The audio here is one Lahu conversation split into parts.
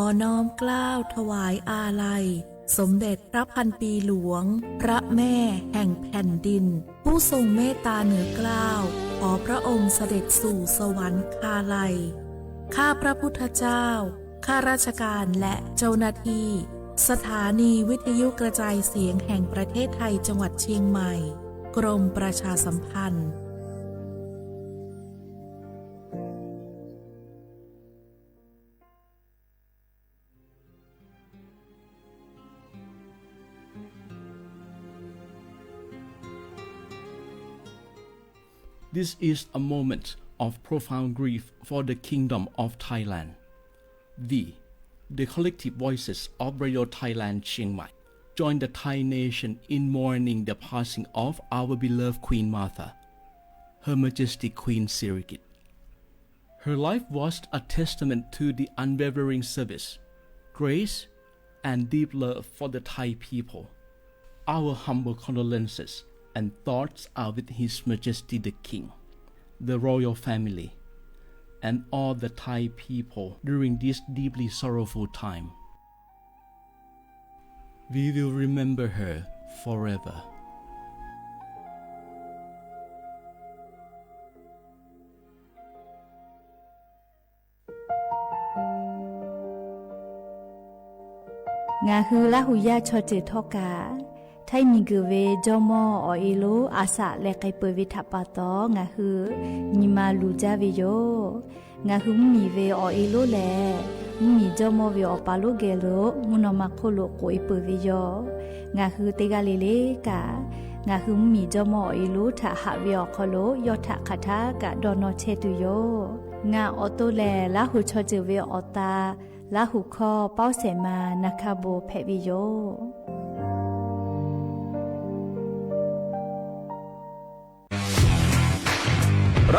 ขอน้อมเกล้าถวายอาลัย สมเด็จพระพันปีหลวง พระแม่แห่งแผ่นดิน ผู้ทรงเมตตาเหนือเกล้า ขอพระองค์เสด็จสู่สวรรคาลัย ข้าพระพุทธเจ้า ข้าราชการและเจ้าหน้าที่ สถานีวิทยุกระจายเสียงแห่งประเทศไทยจังหวัดเชียงใหม่ กรมประชาสัมพันธ์ This is a moment of profound grief for the Kingdom of Thailand. We, the collective voices of Radio Thailand Chiang Mai, join the Thai nation in mourning the passing of our beloved Queen Mother, Her Majesty Queen Sirikit. Her life was a testament to the unwavering service, grace, and deep love for the Thai people. Our humble condolences and thoughts are with His Majesty the King, the royal family, and all the Thai people during this deeply sorrowful time. We will remember her forever. Ngaˬ hui Laˇ huˍ yaˇ chaw ceuˬ htawˇ kaꞈ, htaiˇ miˬ guiˬ ve jawˇmawˇ awˬ e lonˉ a shaꞈ leh k'ai peuˬ ve htaꞈ pa taw, ngaˬ hui nyi ma luˬ jaˇ ve yoˬ. Ngaˬ hui mvuhˇmiˬ ve awˬ e lonˉ lehˬ, mvuhˇmiˬ jawˇmawˇ ve awˬ pa lonˉ geh lo mvuhˇ naw ma hk'oˆ lo k'oꞈ e peuˬ ve yoˬ. Ngaˬ hui teˇ g'aˇ le le kaꞈ, ngaˬ hui mvuhˇmiˬ jawˇmawˇ awˬ e lonˉ htaꞈ haꞈ ve awˬ hk'aw lo yawˇ htaꞈ hk'aˬ htaˇ kaꞈ dawˇ nawˇ chehˇ tuˬ yoˬ. Ngaˬ awˬ to lehˬ, Laˇ huˍ chaw ceuˬ ve awˬ ta Laˇ huˍ hkawˇ Pawˇ Sehˍ ma Na hkaˇ bon hpehꞈ ve yoˬ.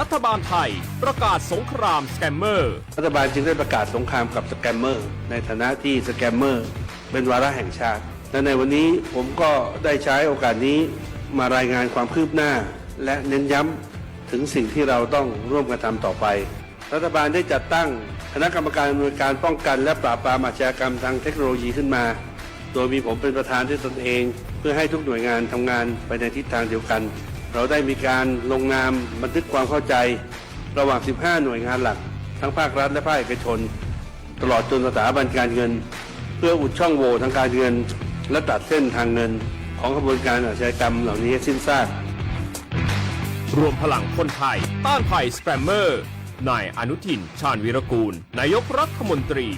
รัฐบาลไทยประกาศสงครามสแกมเมอร์ รัฐบาลจึงได้ประกาศสงครามกับสแกมเมอร์ ในฐานะที่สแกมเมอร์เป็นวาระแห่งชาติ และในวันนี้ผมก็ได้ใช้โอกาสนี้มารายงานความคืบหน้า และเน้นย้ำถึงสิ่งที่เราต้องร่วมกันทำต่อไป รัฐบาลได้จัดตั้งคณะกรรมการอำนวยการป้องกันและปราบปรามอาชญากรรมทางเทคโนโลยีขึ้นมา โดยมีผมเป็นประธานด้วยตนเอง เพื่อให้ทุกหน่วยงานทำงานไปในทิศทางเดียวกัน เราได้มีการลงนามบันทึกความเข้าใจระหว่าง สิบห้า หน่วยงานหลัก ทั้งภาครัฐและภาคเอกชน ตลอดจนสถาบันการเงิน เพื่ออุดช่องโหว่ทางการเงิน และตัดเส้นทางเงินของขบวนการอาชญากรรมเหล่านี้ให้สิ้นซาก รวมพลังคนไทยต้านภัยสแกมเมอร์ นายอนุทิน ชาญวีรกูล นายกรัฐมนตรี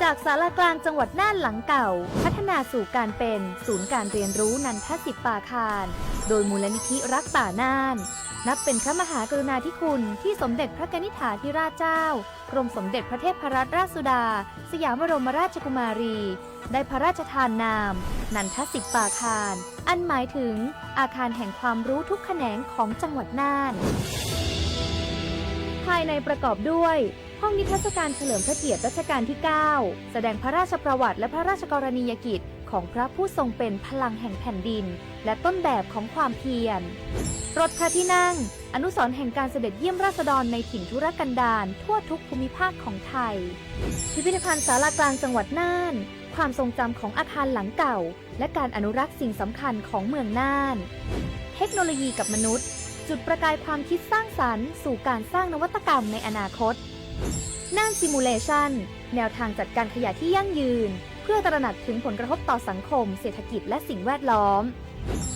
จากศาลากลางจังหวัดน่านหลังเก่า พัฒนาสู่การเป็นศูนย์การเรียนรู้นันทสิปปาคาร โดยมูลนิธิรักป่าน่าน นับเป็นพระมหากรุณาธิคุณที่สมเด็จพระกนิษฐาธิราชเจ้า กรมสมเด็จพระเทพรัตนราชสุดา สยามบรมราชกุมารี ได้พระราชทานนาม นันทสิปปาคาร อันหมายถึงอาคารแห่งความรู้ทุกแขนงของจังหวัดน่าน ภายในประกอบด้วย ห้องนิทรรศการเฉลิมพระเกียรติรัชกาลที่ เก้า แสดงพระราชประวัติและพระราชกรณียกิจของพระผู้ทรงเป็นพลังแห่งแผ่นดิน และต้นแบบของความเพียร รถพระที่นั่ง อนุสรณ์แห่งการเสด็จเยี่ยมราษฎรในถิ่นทุรกันดารทั่วทุกภูมิภาคของไทย พิพิธภัณฑ์ศาลากลางจังหวัดน่าน ความทรงจำของอาคารหลังเก่า และการอนุรักษ์สิ่งสำคัญของเมืองน่าน เทคโนโลยีกับมนุษย์ จุดประกายความคิดสร้างสรรค์สู่การสร้างนวัตกรรมในอนาคต น่าน Simulation แนวทางจัดการขยะที่ยั่งยืน เพื่อตระหนักถึงผลกระทบต่อสังคม เศรษฐกิจ และสิ่งแวดล้อม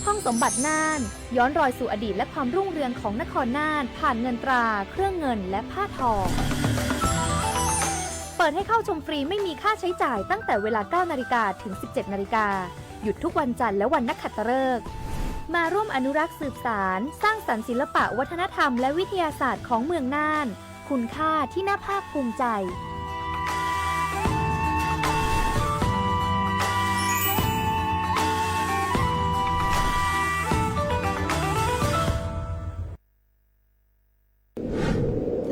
ห้องสมบัติน่าน ย้อนรอยสู่อดีตและความรุ่งเรืองของนครน่าน ผ่านเงินตรา เครื่องเงิน และผ้าทอง เปิดให้เข้าชมฟรีไม่มีค่าใช้จ่ายตั้งแต่เวลา เก้านาฬิกา ถึง สิบเจ็ดนาฬิกา หยุดทุกวันจันทร์และวันนักขัตฤกษ์ มาร่วมอนุรักษ์สืบสาน สร้างสรรค์ศิลปะวัฒนธรรมและวิทยาศาสตร์ของเมืองน่าน คุณค่าที่น่าภาคภูมิใจ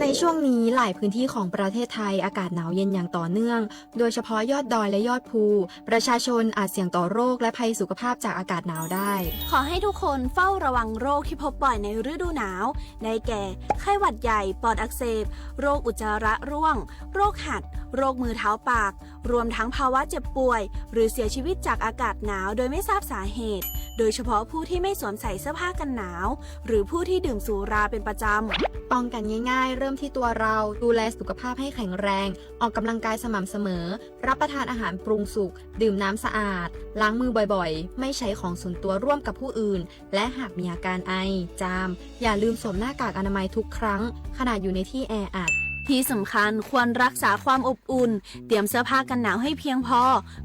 ในช่วงนี้หลายพื้นที่ของประเทศไทยอากาศหนาวเย็นอย่างต่อเนื่อง โดยเฉพาะยอดดอยและยอดภู ประชาชนอาจเสี่ยงต่อโรคและภัยสุขภาพจากอากาศหนาวได้ ขอให้ทุกคนเฝ้าระวังโรคที่พบบ่อยในฤดูหนาว ได้แก่ ไข้หวัดใหญ่ ปอดอักเสบ โรคอุจจาระร่วง โรคหัด โรคมือเท้าปาก รวมทั้งภาวะเจ็บป่วย หรือเสียชีวิตจากอากาศหนาวโดยไม่ทราบสาเหตุ โดยเฉพาะผู้ที่ไม่สวมใส่เสื้อผ้ากันหนาว หรือผู้ที่ดื่มสุราเป็นประจำ ป้องกันง่ายๆ เริ่มที่ตัวเรา ดูแลสุขภาพให้แข็งแรง ออกกำลังกายสม่ำเสมอ รับประทานอาหารปรุงสุก ดื่มน้ำสะอาด ล้างมือบ่อยๆ ไม่ใช้ของส่วนตัวร่วมกับผู้อื่น และหากมีอาการไอ จาม อย่าลืมสวมหน้ากากอนามัยทุกครั้ง ขณะอยู่ในที่แออัด ที่สำคัญควรรักษาความอบอุ่น เตรียมเสื้อผ้ากันหนาวให้เพียงพอ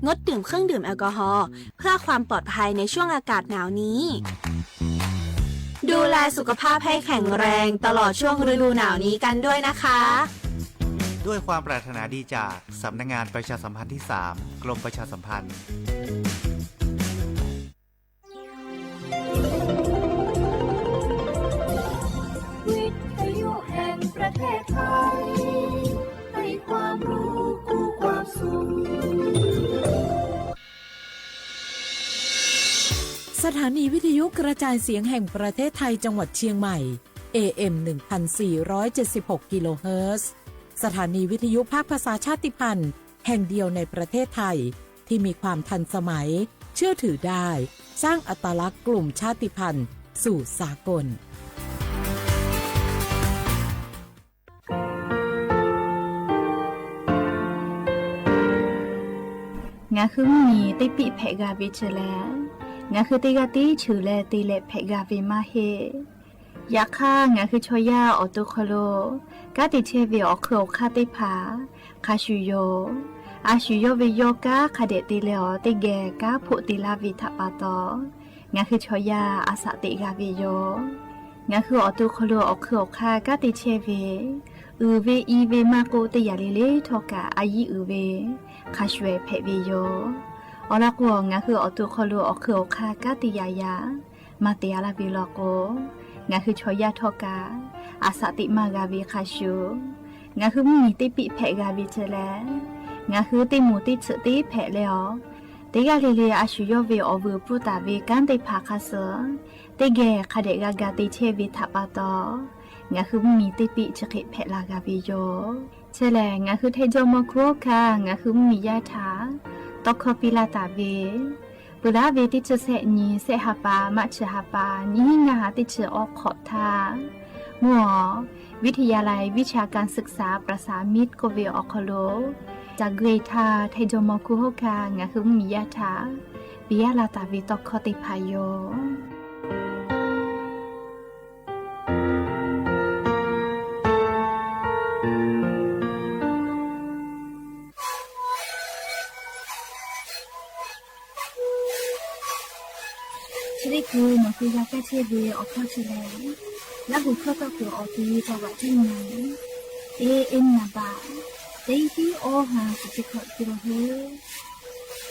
งดดื่มเครื่องดื่มแอลกอฮอล์ เพื่อความปลอดภัยในช่วงอากาศหนาวนี้ ดูแลสุขภาพให้แข็งแรงตลอดช่วงฤดูหนาวนี้กันด้วยนะคะ ด้วยความปรารถนาดีจากสำนักงานประชาสัมพันธ์ที่สาม กรมประชาสัมพันธ์ วิทยุแห่งประเทศไทย ให้ความรู้คู่ความสุข สถานีวิทยุกระจายเสียงแห่งประเทศไทยจังหวัดเชียงใหม่ เอ เอ็ม หนึ่งพันสี่ร้อยเจ็ดสิบหก กิโลเฮิรตซ์ สถานีวิทยุภาคภาษาชาติพันธุ์แห่งเดียวในประเทศไทย ที่มีความทันสมัย เชื่อถือได้ สร้างอัตลักษณ์กลุ่มชาติพันธุ์สู่สากล Ngaˬ hui mvuhˇ miˬ teˇ piˆ hpehꞈ g'a ve chi lehˬ, ngaˬ hui teˇ g'aˇ tiˉ cheuˬ leh te leh hpehꞈ g'a ve maˇ heˆ. Yaꞈ hk'aˇ, ngaˬ hui chaw yaˇ awˬ to hk'aw lo kanˉ te chehˇ ve awˬ hk'eun awˬ hk'aˇ teˇ hpaˍ hk'a shuˍ yoˬ. A shu yawˇ ve yawˇ kanˉ hk'a dehꞈ te leh awˬ teˇ geh kanˉ hpoˆ te laˇ ve htaꞈ pa taw, ngaˬ hui chaw yaˇ a shaꞈ teꞈ g'a ve yoˬ. Ngaˬ hui awˬ to hk'aw lo awˬ hk'eun awˬ hk'aˇ kanˉ te chehˇ ve, uiˍ ve i ve maˇ k'oˆ, teˇ yanˇ le le htawˇ kaꞈ a yiˉ uiˍ ve hk'a shuˍ ehˍ hpehꞈ ve yoˬ. Awˬ lawn k'o, ngaˬ hui awˬ to hk'aw lo awˬ hk'eun awˬ hk'aˇ kanˉ te yaꞈ yaꞈ maˇ te a laˇ ve law k'o, ngaˬ hui chaw yaˇ htawˇ kaꞈ a shaꞈ teꞈ maˇ g'a ve hk'a shuˍ, ngaˬ hui mvuhˇ miˬ teˇ piˆ hpehꞈ g'a ve chi lehˬ, ngaˬ hui teˇ moˍ teˇ tsuhꞈ teˇ hpehꞈ leh awˬ, teˇ g'aˇ le le a shu yawˇ ve awˬ vuiˬ pfuhˇ taˍ ve kanˉ teˇ hpaˍ hk'a suh teˇ geh hk'a dehꞈ g'a ga te chehˇ ve htaꞈ pa taw, ngaˬ hui mvuhˇ miˬ teˇ piˆ chi hk'e hpehꞈ la g'a ve yoˬ. Chi lehˬ, ngaˬ hui Htaiˇ jawˇmawˇ hkuˇ hawˉ hkanˇ ngaˬ hui mvuhˇ miˬ yaˇ htaꞈ tawˇ hkawˇ piˇ laˇ taˍ ve, peuˬ laˇ ve teˇ chi sehˆ nyi sehˆ ha pa maˇ chi ha pa nyiˇ hinˉ ngaˇ ha teˇ chi awˬ hk'awꞈ htaˇ, mvuhˇ awˬ วิทยาลัยวิชาการศึกษาประสานมิตร k'oˆ ve awˬ hk'aw lo ca guˇ e htaˇ, Htaiˇ jawˇmawˇ hkuˇ hawˉ hkanˇ ngaˬ hui mvuhˇ miˬ yaˇ htaꞈ piˇ laˇ taˍ ve tawˇ hkawˇ teˇ hpaˍ yoˬ. Chi teˇ hkui nawˬ hui g'a kaˇ chehˇ ve awˬ hkawˇ chi lehˬ, Laˇ huˍ hkawˇ tawˆ kuiˬ awˬ ti taw vaꞈ tiˉ nyi, A M naˍ baꞈ teˇ hiˉ awˇ ha suhˍ chi hkawꞈ te la hui.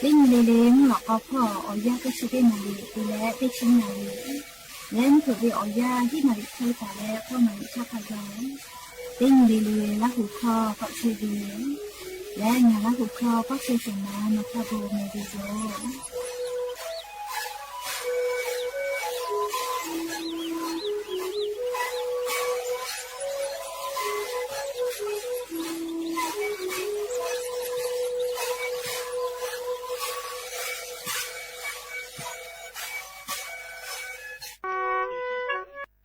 Teˇ nyi le le mvuhˇ lawꞈ k'aw hpawˇ awˬ yanˇ teˇ chi teˇ naˍ riˍ te leh teˇ chi naˍ riˍ, leh mvuhˇ hpeuꞈ ve awˬ yanˇ hiˉ naˍ riˍ hk'e taˍ leh k'awˇ naˍ riˍ chaˇ hk'a gaˬ, teˇ nyi le le Laˇ huˍ hkawˇ tawˆ chehˇ ve leh, ngaˬ Laˇ huˍ hkawˇ pawˆ chehˇ shehˍ ma nawˬ hk'a bon meh ve yoˬ.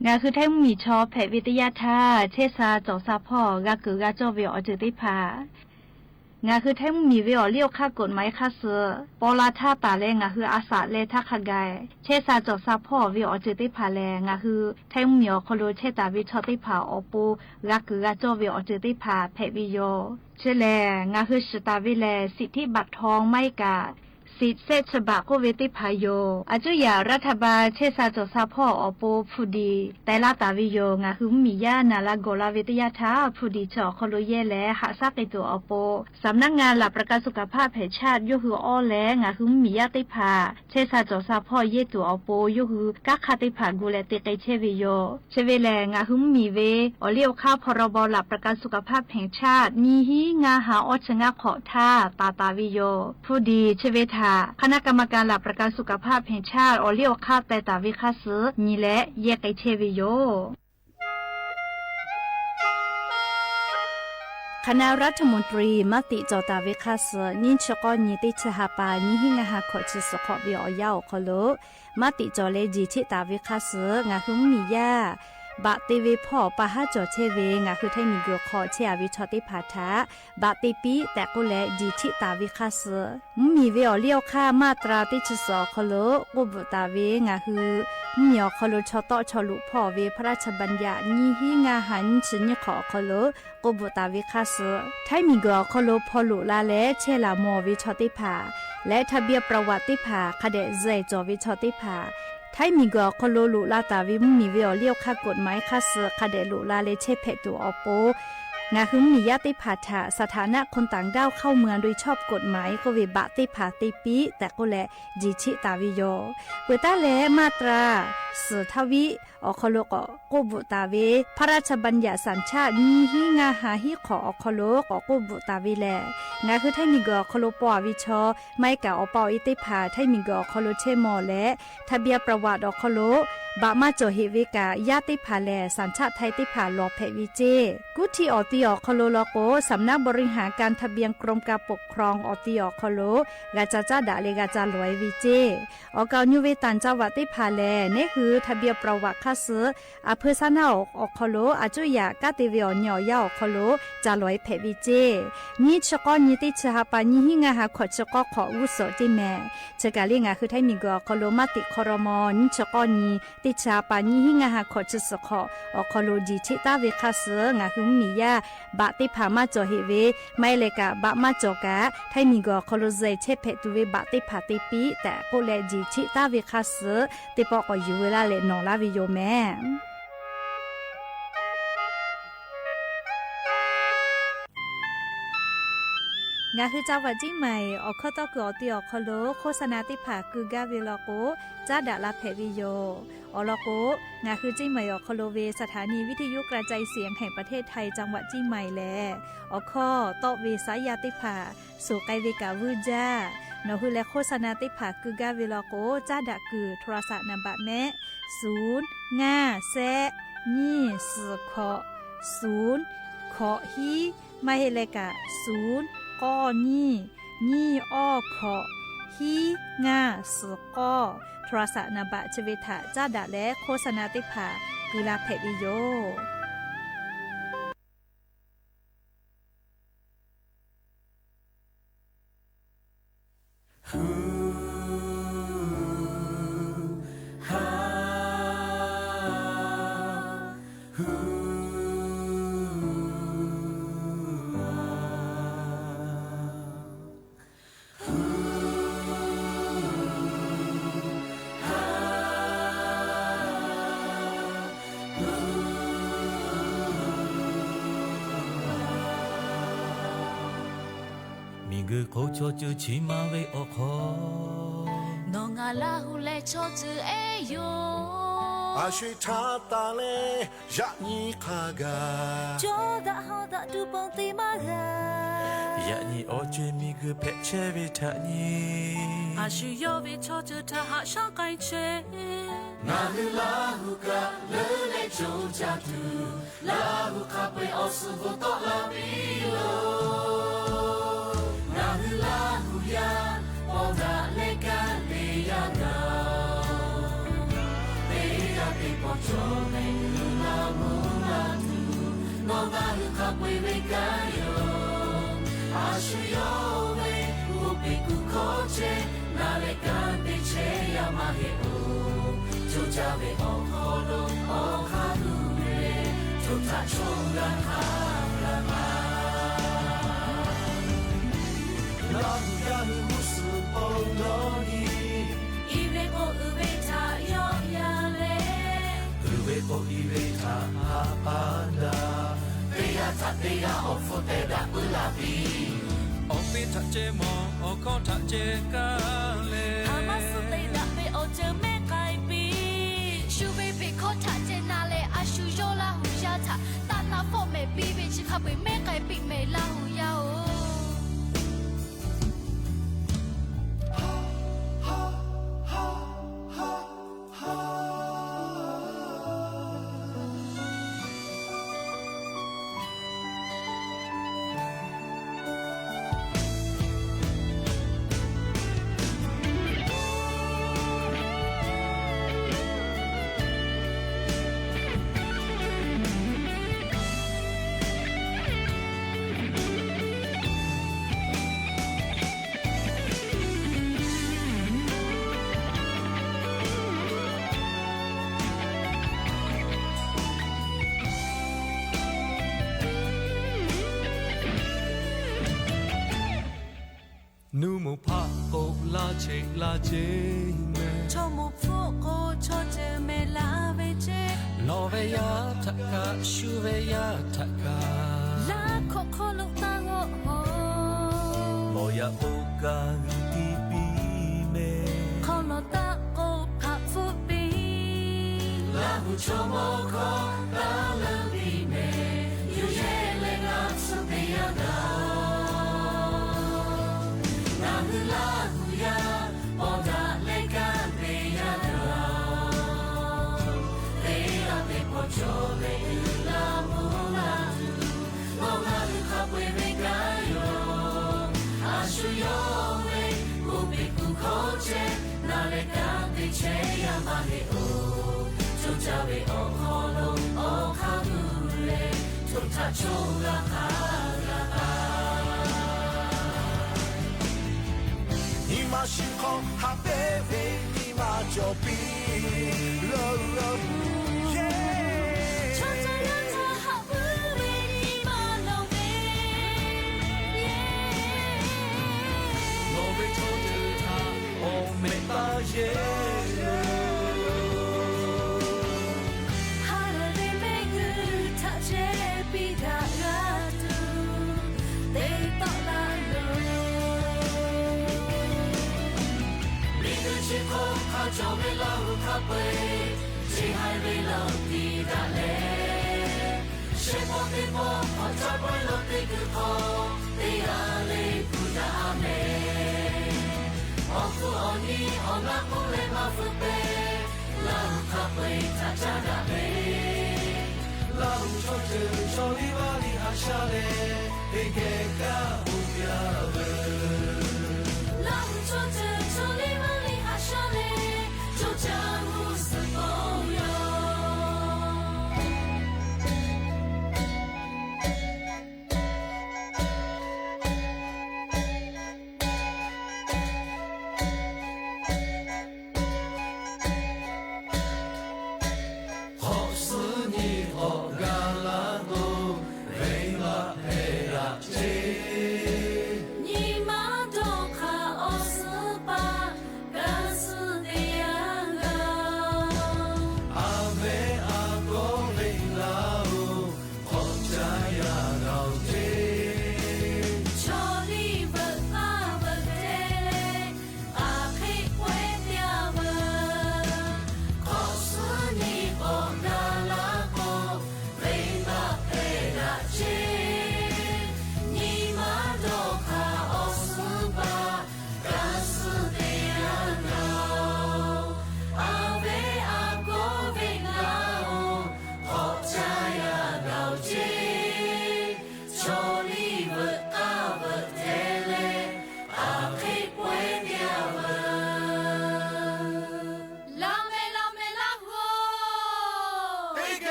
Ngaˬ hui Htaiˇ mvuhˇ miˬ chaw hpehꞈ ve teˇ yanˇ htaˇ, chehˇ sha cawˬ sha hpawˇ g'a keunˍ g'a cawˇ ve awˬ ceuˬ teˇ hpaˍ, ngaˬ hui Htaiˇ mvuhˇ miˬ ve awˬ liˇ awˬ hk'aˇ กฎหมาย hk'a suh paw la htaˇ taˍ leh ngaˬ hui a shaꞈ leh htaˇ hk'a gaˬ, chehˇ sha cawˬ sha hpawˇ ve awˬ ceuˬ teˇ hpaˍ lehˬ, ngaˬ hui Htaiˇ mvuhˇ miˬ awˬ hk'aw lo chehˇ taˍ ve chaw teˇ hpaˍ awˬ pon g'a keunˍ g'a cawˇ ve awˬ ceuˬ teˇ hpaˍ hpehꞈ ve yoˬ. Chi lehˬ, ngaˬ hui shiˍ taˍ ve lehˬ, สิทธิบัตรทอง maˇ heˆ kaꞈ State แสนฉบับ k'oˆ ve teˇ hpaˍ yoˬ. Aˬ cuˇ yaꞈ รัฐบาล chehˇ sha cawˬ sha hpawˇ awˬ pon hpu diˍ teh laˇ taˍ ve yoˬ. Ngaˬ hui mvuhˇmiˬ yaˇ naˍ la gawˬ la ve teˇ yanˇ htaˇ, hpu diˍ chi awˬ hk'aw lo yehˇ leh haꞈ shaˉ k'ai tuˬ awˬ pon, สำนักงานหลักประกันสุขภาพแห่งชาติ yawˇ hui awˇ leh ngaˬ hui mvuhˇmiˬ yaˇ teˇ hpaˍ chehˇ sha cawˬ sha hpawˇ yehˇ tuˬ awˬ pon, yawˇ hui kanˉ hk'aˇ teˇ hpaˍ gu leh te k'ai chehˇ ve yoˬ. Chi ve lehˬ, ngaˬ hui mvuhˇmiˬ ve awˬ liˇ awˬ hk'aˇ พรบหลักประกันสุขภาพแห่งชาติ nyiˇ hinˉ ngaˇ ha awˇ chi ngaˇ hk'awꞈ htaˇ taˍ taˍ ve yoˬ. Hpu diˍ chi ve htaꞈ คณะกรรมการหลักประกันสุขภาพแห่งชาติ awˬ liˇ awˬ hk'aˇ teh taˍ ve hk'a suh nyi leh yehˇ k'ai chehˇ ve yoˬ. คณะรัฐมนตรี maˇ tiꞈ cawˬ taˍ ve hk'a suh, nyiˇ chi k'awˇ nyi teˇ chi ha pa nyiˇ hinˉ ngaˇ ha hkawꞈ chi suhˍ hk'awꞈ ve awˬ yanˇ awˬ hk'aw lo maˇ tiꞈ cawˬ leh jiˬ cheˆ taˍ ve hk'a suh, ngaˬ hui mvuhˇmiˬ yaˇ baꞈ te ve hpawˇ pa haˉ cawˬ chehˇ ve ngaˬ hui Htaiˇ miˬguiˬ hk'aw chehˇ a ve chaw teˇ hpaˍ htaꞈ baꞈ te piˇ tehꞈ k'oˆ leh jiˬ cheˆ taˍ ve hk'a suh, mvuhˇmiˬ ve awˬ liˇ awˬ hk'aˇ มาตรา teˇ chi suhˍ awˬ hk'aw lo k'oˆ bvuhꞈ taˍ ve ngaˬ hui mvuhˇmiˬ awˬ hk'aw lo chaw tawˆ chaw loꞈ hpawˇ ve พระราชบัญญัติ nyiˇ hinˉ ngaˇ ha nyiˇ chi nyiˇ hk'awꞈ awˬ hk'aw lo k'oˆ bvuhꞈ taˍ ve hk'a suh, Htaiˇ miˬguiˬ awˬ hk'aw lo hpaw loꞈ la leh chehˇ laˬ mawˬ ve chaw teˇ hpaˍ leh ทะเบียนประวัติ teˇ hpaˍ hk'a dehꞈ zuhꞈ cawˬ ve chaw teˇ hpaˍ, Htaiˇ miˬguiˬ awˬ hk'aw lo loꞈ la taˍ ve mvuhˇmiˬ ve awˬ liˇ awˬ hk'aˇ กฎหมาย hk'a suh hk'a dehꞈ loꞈ la leh chehˇ hpehꞈ tuˬ awˬ pon, ngaˬ hui mvuhˇmiˬ yaˇ teˇ hpaˍ htaꞈ สถานะคนต่างด้าวเข้าเมืองโดยชอบกฎหมาย k'oˆ ve baꞈ teˇ hpaˍ te piˇ tehꞈ k'oˆ leh jiˬ cheˆ taˍ ve yoˬ. Peuˬ taˉ leh มาตรา suhˍ htaˇ viˉ awˬ hk'aw lo k'awꞈ k'oˆ bvuhꞈ taˍ ve พระราชบัญญัติสัญชาติ nyiˇ hinˉ ngaˇ ha hiˉ hk'awꞈ awˬ hk'aw lo k'awꞈ k'oˆ bvuhꞈ taˍ ve lehˬ, ngaˬ hui Htaiˇ miˬguiˬ awˬ hk'aw lo paw a ve chaw, maˇ heˆ kaꞈ awˬ pa awˬ e teˇ hpaˍ Htaiˇ miˬguiˬ awˬ hk'aw lo chehˇ mawˬ leh ทะเบียนประวัติ awˬ hk'aw lo baꞈ maˇ cawˬ heꞈ ve kaꞈ, yaˇ teˇ hpaˍ lehˬ สัญชาติไทย teˇ hpaˍ lawˬ hpehꞈ ve ceˇ. Kuˇ htiˇ awˬ ti awˬ hk'aw lo law k'o, สำนักบริหารการทะเบียน กรมการปกครอง awˬ ti awˬ hk'aw lo g'a ca caˉ daꞈ leh g'a ca lawˬ e ve ceˇ. Awˬ kaˍ awˬ nyu ve ต่างจังหวัด teˇ hpaˍ lehˬ, neˉ hui ทะเบียนประวัติ hk'a suh a hpeu saˉ naˇ awˬ hk'aw lo a cuˇ yaꞈ kanˉ te ve awˬ nyi awˬ yanˇ awˬ hk'aw lo ca lawˬ e hpehꞈ ve ceˇ. Nyiˇ chi k'awˇ nyi teˇ chi ha pa nyiˇ hinˉ ngaˇ ha hkawꞈ chi k'awˇ hk'awꞈ g'uˇ suhˍ ceˇ mehˍ. Chi kaˬ le ngaˬ hui Htaiˇ miˬguiˬ awˬ hk'aw lo maˇ tiꞈ hk'aw raw maw nyiˇ chi k'awˇ nyi teˇ chi ha pa nyiˇ hinˉ ngaˇ ha hkawꞈ chi suhˍ hk'awꞈ awˬ hk'aw lo jiˬ cheˆ taˉ ve hk'a suh, ngaˬ hui mvuhˇmiˬ yaˇ baꞈ teˇ hpaˍ maˇ cawˬ heꞈ ve, maˇ heˆ leh kaꞈ baꞈ maˇ cawˬ kaꞈ Htaiˇ miˬguiˬ awˬ hk'aw lo zuhꞈ chehˇ hpehꞈ tuˬ ve baꞈ teˇ hpaˍ te piˇ tehꞈ k'oˆ leh jiˬ cheˆ taˉ ve hk'a suh, teˇ pawˆ k'awꞈ yuˬ veu laˇ leh nawˬ laˇ ve yoˬ mehˍ. Ngaˬ hui จังหวัดเชียงใหม่ awˬ hkawˇ tawˇ kuiˬ awˬ ti awˬ hk'aw lo โฆษณา teˇ hpaˍ keu gaˇ ve law k'o, caˉ daꞈ la hpehꞈ ve yoˬ. Awˬ lawn k'o, ngaˬ hui เชียงใหม่ awˬ hk'aw lo ve สถานีวิทยุกระจายเสียงแห่งประเทศไทย จังหวัดเชียงใหม่ lehˬ, awˬ hkawˇ tawˆ ve saˉ yaˇ teˇ hpaˍ suhˍ k'ai ve kaꞈ vuiˇ jaˇ. Nawˬ hui leh โฆษณา teˇ hpaˍ keu gaˇ ve law k'o, caˉ daꞈ kuiˬ โทรศัพท์ นามบัตร mehˆ, ศูนย์ ngaˇ แซะ nyiˇ suhˍ hkawꞈ, ศูนย์ hkawꞈ hiˉ, maˇ heˆ leh kaꞈ ศูนย์ k'awˇ nyiˇ, nyiˇ awˇ hkawꞈ, hiˉ ngaˇ suhˍ k'awˇ, โทรศัพท์ นามบัตร chi ve htaꞈ caˉ daꞈ leh โฆษณา teˇ hpaˍ keu la hpehꞈ ve yoˬ. Miˬguiˬ hk'oˆ chaw ceuˬ chi ma ve awˬ hk'aw, nawˬ ngaˬ Laˇ hu leh chaw ceuˬ ehˉ yoˬ. A sho-eˬ htaˇ taˍ leh yaꞈ nyi hk'a gaˬ, cawˇ daꞈ haw daꞈ tuˬ ponˬ te maˇ g'a. Yaꞈ nyi awˬ ceuˬ miˬguiˬ hpehꞈ chehˇ ve htaꞈ nyi, a shu yawˇ ve chaw ceuˬ htaꞈ haꞈ shaˉ k'ai chehˇ. Ngaˬ hui Laˇ hu kaꞈ leuˉ leh co caˇ tuˬ, Laˇ hu hk'a peu-eˬ awˬ suhˍ bvuhꞈ tawˆ la piˇ loˬ. Ngaˬ hui Laˇ hu yaˇ paw daꞈ leh kaˇ te yaˇ gaˬ-oˬ. Teˇ g'aˇ teˇ pawˆ cawˬ mehˍ g'uiˬ la mvuhˇ la tuˬ, nawˬ Laˇ hu hk'a peu-eˬ ve kanˉ yoˬ. A shu yawˇ ve g'oˇ peˬ kuˬ hkawˇ chehˇ, ngaˬ leh kanˉ te chehˇ yaˇ maˇ heˆ-oˬ. Co caˇ ve awˬ hk'aw lo awˬ hk'aˇ tuˬ ve co caˇ chaw g'a hk'a gaˬ ma. Laˇ hu yaˇ hui g'uˇ suhˍ paw lo Awˬ i ve htaꞈ haꞈ pa daꞈ. Teˇ g'aˇ htaꞈ teˇ g'aˇ awˬ hpfuhˇ teh daꞈ puiˉ la piˇ. Awˬ piˇ htaꞈ ceh mawˬ, awˬ hkawˇ htaꞈ ceh kaˇ leh, a maˇ suh te daꞈ ve awˬ ceuˬ mehˉ k'ai piˇ. Shu ve peꞈ hkawˇ htaꞈ ceh na leh, a shu yawˇ Laˇ hu yaˇ htaꞈ taˇ na fawˆ mehˍ piˇ ve chi hk'a peu-eˬ mehˉ k'ai piˇ mehˍ Laˇ hu yaˇ-oˬ. Nuˇ moˍ hpaˆ k'o laˇ cheꞈ laˇ ceˇ mehˍ. Chaw moˍ hpfuhˆ k'o chaw ceuˬ mehˍ laˇ ve ceˇ. Lawˬ ve yaˇ htaꞈ kaꞈ, shu ve yaˇ htaꞈ kaꞈ, laˇ hkawꞈ hk'aw lo taˇ g'awˆ-oˬ. Lawˬ yaꞈ k'o kaꞈ g'uiˬ tiˇ piˇ mehˍ. Hk'aw lawˬ taˆ k'o hpaꞈ hpfuhˆ piˇ. Laˇ hu chaw mawˇ hkawˇ taˇ leuˆ piˇ mehˍ. Yuˬ yehˇ leh ngaˬ tcuh te yaˇ gaˬ-oˬ. Ngaˬ hui Laˇ hu yaˇ paw daꞈ leh kanˇ te yaˇ gaˬ-oˬ. Teˇ g'aˇ teˇ hpaˍ cawˬ leh uiˍ la mvuh la tuˬ, nawˬ ngaˬ hui hk'a peu-eˬ ve kanˉ yoˬ. A shu yawˇ ve kuˬ piˍ kuˬ hkawˇ chehˇ, na leh kanˇ te chehˇ yaˇ maˇ heˆ-oˬ. Coˇ caˇ ve awˬ hk'aw lo awˬ hk'aˇ gu leh, choˬ htaꞈ choˬ g'a hk'a g'a taˍ. Nyi ma shu hk'aw haꞈ pehnˇ ve nyi ma cawˬ piˇ. Chaw ca yaˇ htaꞈ haꞈ puiˉ ve nyi ma lawˬ ve, lawˬ ve chaw ceuˬ htaꞈ awˬ mehˍ taˇ yehˇ. Ha lehˬ ve mehˆ g'uˇ htaꞈ chehˇ piˇ daꞈ g'a tuˬ, teˇ tawˆ la loˬ. Miˬ guiˬ chi hk'oˆ hk'a cawˬ ve Laˇ hu hk'a peu-eˬ, chi haiˬ ve lo tiˍ daꞈ leh, shehˆ pawˆ teˇ pawˆ hk'awꞈ caˇ pawehˇ lo teˇ kuiˬ hk'aw teˇ g'aˇ le kuˬ daꞈ-a mehˍ. Awˬ hkuˇ awˬ nyi awˬ naˆ k'oˆ leh maˇ feu pehˇ, Laˇ hu hk'a peu-eˬ htaꞈ caˇ daꞈ ve, Laˇ hu chaw ceuˬ chaw liˇ vaˇ liˇ haꞈ sha leh, teˇ geh kaˇ hoꞈ yaˇ ve. Laˇ hu chaw ceuˬ chaw liˇ vaˇ liˇ haꞈ sha leh, coˇ caˇ g'uˇ suhˍ k'oˆ ve yoˬ. Hk'awꞈ suhˉ nyi k'awꞈ gaˬ la k'o, venˇ baˆ hpehꞈ daꞈ ceˇ. Nyi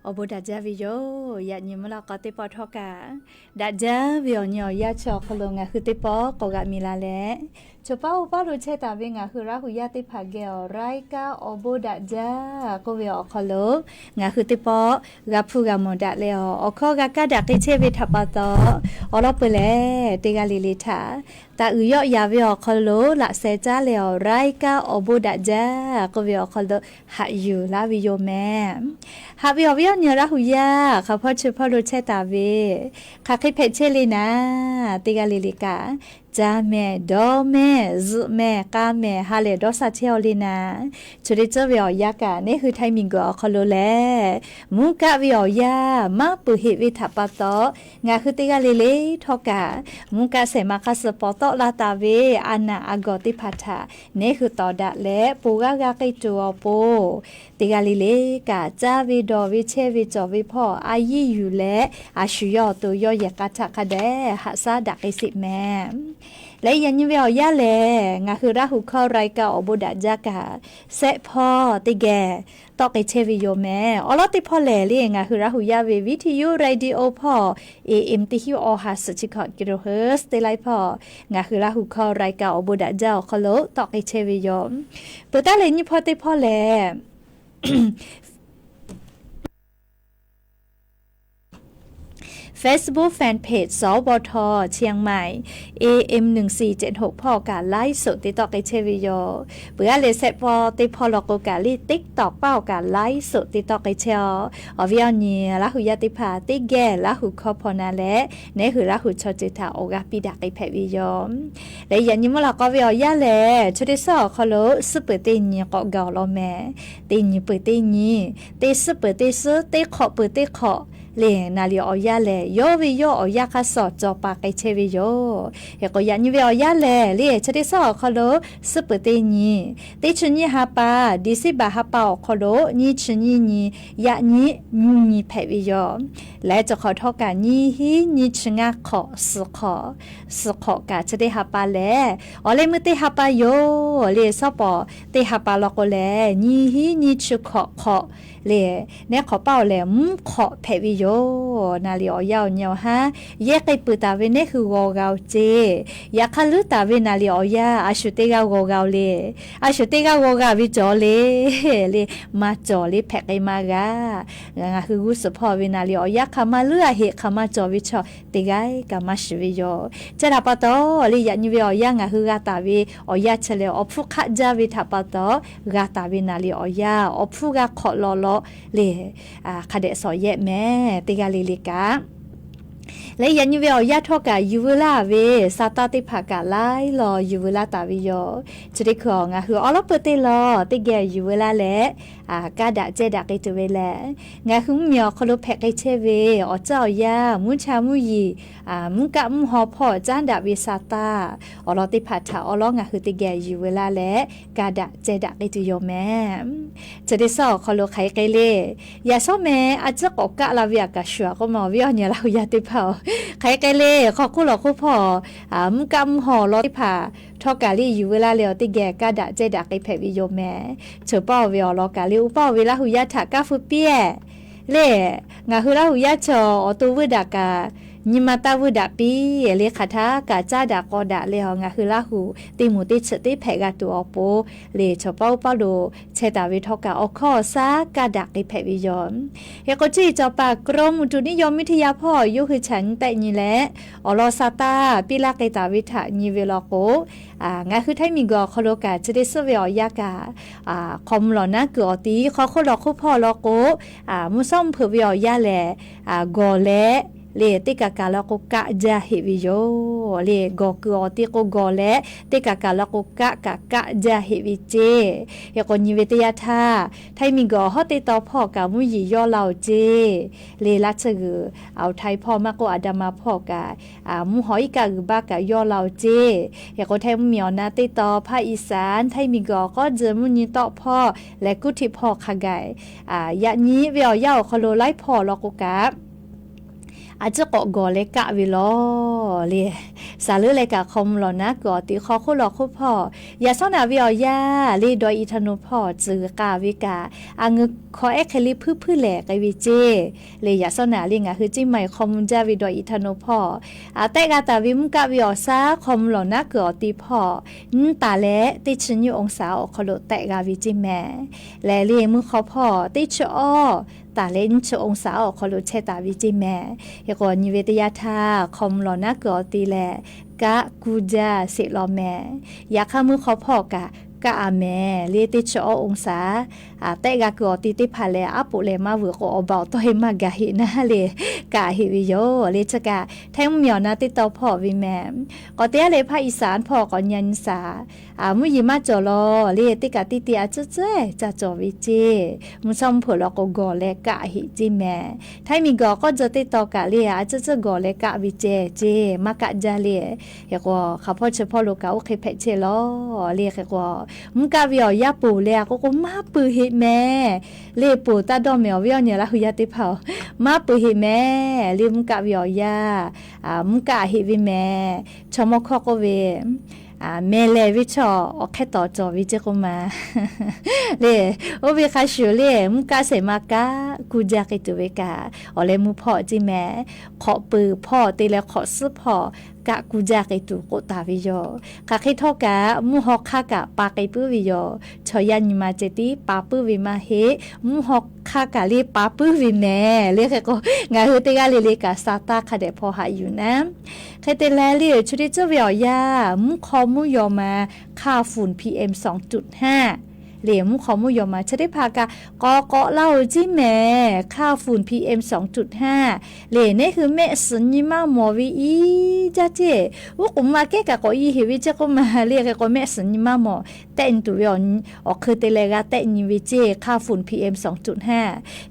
Awˬ bon daꞈ jaˇ ve yoˬ. Yaꞈ nyi mvuhˇ law k'aw teˇ pawˆ htawˇ kaꞈ, daꞈ jaˇ ve awˬ nyi awˬ yanˇ chi awˬ hk'aw lo ngaˬ hui teˇ pawˆ k'awꞈ g'aꞈ miˬ la leh, chaw paˉ oˇ paˉ lo chehˇ taˍ ve ngaˬ hui Laˇ huˍ yaˇ teˇ hpaˍ geh awˬ รายการ awˬ bon daꞈ jaˇ k'oˆ ve awˬ hk'aw lo ngaˬ hui teˇ pawˆ g'a hpuˇ g'a mawˬ daꞈ leh, awˬ hkawˇ g'a kaˇ daꞈ k'ai chehˇ ve htaꞈ pa taw, awˬ lawn peuˬ lehˬ teˇ g'aˇ le le htaꞈ taˍ uiˍ yawˆ yaˍ ve awˬ hk'aw lo laꞈ sheh caˉ leh awˬ รายการ awˬ bon daꞈ jaˇ k'oˆ ve awˬ hk'aw lo haꞈ yuˬ laˇ ve yoˬ mehˍ. Haꞈ ve awˬ viˉ awˬ nyi Laˇ huˍ yaˇ hk'aˬ hpawˇ chi hpawˇ lo chehˇ taˍ ve, hk'aˬ hk'e hpehꞈ chehˇ le naˍ, teˇ g'aˇ le le kaꞈ, caˇ mehˍ, dawˇ mehˍ, zuhꞈ mehˍ, k'a mehˍ, ha lehˬ dawˇ sha chehˇ aw le naˍ, chi teˇ ceuˬ ve awˬ yanˇ kaꞈ neˉ hui Htaiˇ miˬguiˬ awˬ hk'aw lo lehˬ, mvuhˇ kaˆ ve awˬ yanˇ maˇ peuˬ heꞈ ve htaꞈ pa taw, ngaˬ hui teˇ g'aˇ le le htawˇ kaꞈ, mvuhˇ kaˆ shehˍ ma hk'aˇ suh paw tawˆ la taˍ ve a naˬ a gawˬ teˇ hpaˍ htaꞈ neˉ hui tawˍ daꞈ leh, po g'aˇ g'a k'ai tuˬ awˬ pon, teˇ g'aˇ le le kaꞈ caˇ ve dawˬ ve chehˇ ve cawˬ ve hpawˇ a yiˇ yuˬ leh, a shu yawˇ awˬ to yawˇ yehˬ k'a htaꞈ hk'a dehꞈ haꞈ shaˉ daꞈ k'ai sheˍ mehˍ. Leh yaꞈ nyi ve awˬ yanˇ lehˬ, ngaˬ hui Laˇ huˍ hkawˇ รายการ awˬ bon daꞈ jaˇ kaꞈ, shehˆ hpawˇ teˇ geh tawˆ k'ai chehˇ ve yoˬ mehˍ. Awˬ lawn teˇ hpawˇ lehˬ le, ngaˬ hui Laˇ huˍ yaˇ ve วิทยุ radio hpawˇ AM teˇ hinˉ awˬ ha suhˍ chi hkawꞈ kilohertz teˇ laiˉ hpawˇ, ngaˬ hui Laˇ huˍ hkawˇ รายการ awˬ bon daꞈ jaˇ awˬ hk'aw lo tawˆ k'ai chehˇ ve yoˬ. Peuˬ taˉ leh nyiˇ hpawˇ teˇ hpawˇ lehˬ, Facebook fan page สวท เชียงใหม่ AM หนึ่งสี่เจ็ดหก hpawˇ kaꞈ ไลฟ์สด te tawˆ k'ai chehˇ ve yoˬ. Peuˬ aˉ leh shehˆ pawˇ teˇ hpawˇ law k'o kaꞈ le TikTok paˆ awˬ kaꞈ ไลฟ์สด te tawˆ k'ai chehˇ aw. Awˬ viˉ awˬ nyi Laˇ huˍ yaˇ teˇ hpaˍ teˇ geh Laˇ huˍ hkawˇ hpaw na leh, neˉ hui Laˇ huˍ chaw ceuˬ htaꞈ awˬ g'aˇ piˇ daꞈ k'ai hpehꞈ ve yoˬ. Leh yaꞈ nyi mvuhˇ law k'aw ve awˬ yanˇ lehˬ, chi teˇ suhˉ awˬ hk'aw lo suhˉ peuˬ teˇ nyi k'awꞈ gaˬ awˬ lawn mehˍ. Teˇ nyi peuˬ teˇ nyi, teˇ suhˉ peuˬ teˇ suhˉ, teˇ hk'awꞈ peuˬ teˇ hk'awꞈ le, naˍ liꞈ awˬ yanˇ lehˬ, yawˇ ve yawˇ awˬ yanˇ hk'aˇ suh cawˬ paˍ k'ai chehˇ ve yoˬ. Hk'e k'o yaꞈ nyi ve awˬ yanˇ lehˬ le, chi teˇ suhˉ awˬ hk'aw lo suhˉ peuˬ teˇ nyi, teˇ chi nyiˇ ha pa, December ha pa awˬ hk'aw lo nyiˇ chi nyiˇ nyi, yaꞈ nyi nyiˇ nyi hpehꞈ ve yoˬ. Leh cawˬ hk'awꞈ htawˇ kaꞈ nyiˇ hinˉ nyiˇ chi ngaˇ hk'awꞈ suhˍ hk'awꞈ, suhˍ hk'awꞈ kaꞈ chi teˇ ha pa lehˬ, awˬ leh meuˇ teˇ ha pa yoˬ le, shawˉ pawˍ teˇ ha pa law k'o lehˬ, nyiˇ hinˉ nyiˇ chi hk'awꞈ hk'awꞈ le, neˉ hk'awꞈ paˆ awˬ lehˬ mvuhˇ hk'awꞈ hpehꞈ ve yoˬ. Naˍ liꞈ awˬ yanˇ awˬ nyi awˬ haˉ, yehˇ k'ai peuˬ taˍ ve neˉ hui g'aw g'a oˬ ceˇ. Yaꞈ hk'aˇ leuˉ taˍ ve naˍ liꞈ awˬ yanˇ a shu teˇ g'aˇ g'aw g'a oˬ le. A shu teˇ g'aˇ g'aw g'a ve cawˬ le, le, maˇ cawˬ le, hpehꞈ k'ai maˇ g'a. Ngaˬ hui g'uˇ suhˍ hpawˇ ve naˍ liꞈ awˬ yanˇ hk'aˬ ma leuˉ a heꞈ hk'aˬ ma cawˬ ve chaw teˇ g'aˇ kaꞈ maˇ shiˍ ve yoˬ. Chi htaꞈ pa taw le, yaꞈ nyi ve awˬ yanˇ ngaˬ hui g'a taˍ ve awˬ yanˇ chi lehˬ, awˬ hpfuhˇ hk'aˆ jaˇ ve htaꞈ pa taw, g'a taˍ ve naˍ liꞈ awˬ yanˇ awˬ hpfuhˇ g'a hk'awꞈ law law le, hk'a dehꞈ shawˍ yehˆ mehˍ, teˇ g'aˇ le le kaꞈ. Leh yaꞈ nyi ve awˬ yanˇ htawˇ kaꞈ yuˬ veu laˇ ve sa taˇ teˇ hpaˍ kaꞈ laiˉ law yuˬ veu laˇ taˍ ve yoˬ. Chi teˇ hkui ngaˬ hui awˬ lawn peuˬ teˇ law teˇ geh yuˬ veu laˇ leh, kaˇ daꞈ cehˇ daꞈ k'ai tuˬ ve lehˬ, ngaˬ hui mvuhˇmiˬ awˬ hk'aw lo hpehꞈ k'ai chehˇ ve awˬ caˇ awˬ yanˇ, mvuhˇ cha mvuhˇ yeˬ, mvuhˇ kaˆ mvuhˇ haw hpawˇ caˉ daꞈ ve sa taˇ awˬ lawn teˇ hpaˍ htaꞈ awˬ lawn ngaˬ hui teˇ geh yuˬ veu laˇ leh, kaˇ daꞈ cehˇ daꞈ k'ai tuˬ yoˬ mehˍ. Chi teˇ suhˉ awˬ hk'aw lo hk'aˬ hk'e le, yaꞈ shawˉ meh a ciˉ k'awꞈ kaˆ la ve aꞈ kaꞈ shuˍ a k'oˆ ma awˬ viˉ awˬ nyi Laˇ huˍ yaˇ teˇ hpaˍ-oˬ, hk'aˬ hk'e le, hk'aw hk'oˆ lawˬ hk'oˆ hpawˇ mvuhˇ kaˆ mvuhˇ haw awˬ lawn teˇ hpaˍ htawˇ kaꞈ le yuˬ veu laˇ leh awˬ teˇ geh kaˇ daꞈ cehˇ daꞈ k'ai hpehꞈ ve yoˬ mehˍ. Cawˬ paˇ oˬ ve awˬ lawn kaꞈ le, oˇ paˇ oˬ ve Laˇ huˍ yaˇ htaꞈ kaˇ feu piˇ-ehˍ le, ngaˬ hui Laˇ huˍ yaˇ chaw awˬ to vuiˇ daꞈ kaꞈ, nyi ma taˇ vuiˇ daꞈ piˇ le, hk'aˬ htaˇ kaꞈ caˉ daꞈ k'aw daꞈ leh awˬ ngaˬ hui Laˇ huˍ teˇ moˍ teˇ chi teˇ hpehꞈ g'a tuˬ awˬ pon le, cawˬ paˇ oˇ paˇ lo chehˇ taˍ ve htawˇ kaꞈ awˬ hkawˇ awˬ shaˉ kaˇ daꞈ k'ai hpehꞈ ve yoˬ. Hk'e k'o, chi cawˬ paˍ กรมอุตุนิยมวิทยา hpawˇ yawˇ hui chaꞈ nyi tehˆ nyi leh, awˬ lawn sa taˇ piˇ laˇ k'ai taˍ ve htaꞈ nyi ve law k'o, ngaˬ hui Htaiˇ miˬguiˬ awˬ hk'aw lo kaꞈ chi teˇ suhˉ ve awˬ yanˇ kaꞈ, hk'aw mvuh lawˬ naˉ kuiˬ awˬ ti hk'aw hk'oˆ lawˬ hk'oˆ hpawˇ law k'o, mvuhˇ shawˉ mvuhˇ hpeuꞈ ve awˬ yanˇ lehˬ, gawˬ leh le, teˇ kaꞈ kaꞈ law k'o kaˆ jaˇ heꞈ ve yoˬ le. Gawˬ kuiˬ awˬ ti k'o gawˬ leh, teˇ kaꞈ kaꞈ law k'o kaˆ kaꞈ kaˆ jaˇ heꞈ ve ceˇ. Hk'e k'o, nyi ve teˇ yanˇ htaˇ, Htaiˇ miˬguiˬ awˬ hawˉ teˇ taw hpawˇ kaꞈ mvuhˇ yeˬ yawˇ la oˬ ceˇ le. Laˇ tsuhˇ g'uiˬ, Awˬ htaiˍ hpawˇ maˇ k'oˆ, Aˍdanˍ ma hpawˇ kaꞈ, mvuhˇ haw iˉ kaˆ g'uiˬ baˆ kaꞈ yawˇ la oˬ ceˇ. Hk'e k'o, Htaiˇ mvuhˇmiˬ awˬ na teˇ taw hpaˇ Iˉsaˍ, Htaiˇ miˬguiˬ awˬ k'awˉ tzuhˬ mvuhˇ nyi tawˆ hpawˇ leh kuˉ htiˆ hpawˇ hk'a gaˬ, yaꞈ nyi ve awˬ yanˇ awˬ hk'aw lo laiˉ hpawˇ law k'o kaꞈ, a ciˉ k'awꞈ gawˬ leh kaˆ ve lawˬ le. Saˍ leuˉ leh kaꞈ hk'aw mvuh lawˬ naˉ kuiˬ awˬ ti hk'aw hk'oˆ lawˬ hk'oˆ hpawˇ yaꞈ shawˉ naꞈ ve awˬ yanˇ le dawˇ ethanol hpawˇ tcuh k'a ve kaꞈ, a ngeu hkawꞈ ehˉ hk'e le hpuiˇ hpuiˇ lehˬ k'ai ve ceˇ. Le yaꞈ shawˉ naꞈ le ngaˬ hui Ciˇ ma-eˬ hk'aw mvuh jaˇ ve dawˇ ethanol hpawˇ tehˆ g'a taˍ ve mvuhˇ kaˆ ve awˬ shaˉ hk'aw mvuh lawˬ naˉ kuiˬ awˬ ti hpawˇ nyiˇ taˍ leh teˇ chi nyiˇ องศา awˬ hk'aw lo tehˆ g'a ve ceˇ mehˍ. Lehˬ le mvuhˇ hk'aw hpawˇ teˇ chi awˇ taˍ leh nyiˇ chi องศา awˬ hk'aw lo chehˇ taˍ ve ceˇ mehˍ. Hk'e k'o nyi ve teˇ yanˇ htaˇ hk'aw mvuh lawˬ naˉ kuiˬ awˬ ti leh kaˆ kuˇ jaˇ sheˍ law mehˍ. Yaꞈ hk'aˇ mvuhˇ hk'aw hpawˇ kaꞈ kaˆ a mehˍ le teˇ chi awˇ องศา tehˆ g'a kuiˬ awˬ ti teˇ hpaˍ lehˬ, aˉ poꞈ lehˬ maˇ vuiˬ k'o awˬ baˬ awˬ tawˇ heˆ maˇ gaˬ heˆ naˉ le, kaˆ heˆ ve yoˬ le. Chi kaꞈ htaiˇ mvuhˇmiˬ awˬ na teˇ taw hpawˇ ve mehˍ. K'awꞈ te a le hpaˇ Iˍsaˍ hpawˇ k'awꞈ nyi nyi shaˍ, mvuhˇ yeˬ maˇ cawˬ lawˬ le, teˇ kaꞈ teˇ te a ciˉ ciˉ ca cawˬ ve ceˇ. Mvuhˇ shawˉ mvuhˇ hpeuꞈ law k'o gawˬ leh kaˆ heˆ ceˇ mehˍ. Htaiˇ miˬguiˬ awˬ k'awˇ tcuh teˇ taw kaꞈ le a ciˉ ciˉ gawˬ leh kaˆ ve ceh ceˇ, maˇ kaˆ jaˇ le. Hk'e k'o hk'aˬ hpawˇ chi hpawˇ lo kaꞈ oˇ hk'e hpehꞈ chehˇ lawˬ le. Hk'e k'o mvuhˇ kaˆ ve awˬ yanˇ poˬ leh a k'oˆ k'o maˇ peuˬ heˆ mehˍ. Le poˬ taˇ dawˇ mehˍ awˬ viˉ awˬ nyi Laˇ hu yaˇ teˇ hpaˍ-oˬ, maˇ peuˬ heˆ mehˍ. Le mvuhˇ kaˆ ve awˬ yanˇ, mvuhˇ kaˆ a heˆ ve mehˍ. Chaw mawˇ hkawˇ k'oˆ ve, mehˍ lehˬ ve chaw awˬ hk'e tawˍ cawˬ ve ceˇ k'oˆ ma le. Oˇ ve hk'a shuˍ le mvuhˇ kaˆ shehˍ ma kaˆ kuˇ jaˇ k'ai tuˬ ve kaꞈ, awˬ leh mvuhˇ hpawˇ ceˇ mehˍ. Hk'awꞈ peuˬ hpawˇ te leh hk'awꞈ suhˉ hpawˇ kaˆ kuˇ jaˇ k'ai tuˬ k'oˆ taˍ ve yoˬ. Hk'aˬ hk'e htawˇ kaꞈ mvuhˇ haw hk'aˇ kaꞈ pa k'ai puiˉ ve yoˬ. Chaw yaˇ nyi ma ceh tiˉ pa puiˉ ve maˇ heˆ, mvuhˇ haw hk'aˇ kaꞈ le pa puiˉ ve mehˍ le. Hk'e k'o ngaˬ hui teˇ g'aˇ le le kaꞈ sa taˇ hk'a dehꞈ hpaw haꞈ yuˬ naˉ. Hk'e te leh le chi teˇ ceuˬ ve awˬ yanˇ mvuhˇ hk'aw mvuhˇ yaw ma ค่าฝุ่น PM สองจุดห้า le mvuhˇ hk'aw mvuhˇ yaw ma chi teˇ hpaˍ kaꞈ k'awꞈ k'awꞈ laˇ-oˬ ceˇ mehˍ. ค่าฝุ่น PM สองจุดห้า le neˉ hui mehˆ suhˍ nyi maˇ mawˬ ve iˉ jaˇ ceˇ. Uˉ k'oˍ ma kehˉ kaꞈ k'awꞈ i heˍ ve ceˇ k'oˆ ma le. Hk'e k'o mehˆ suhˍ nyi maˇ mawˬ tehˆ nyi tuˬ ve awˬ hk'e te leh g'a tehˆ nyi ve ceˇ ค่าฝุ่น PM สองจุดห้า.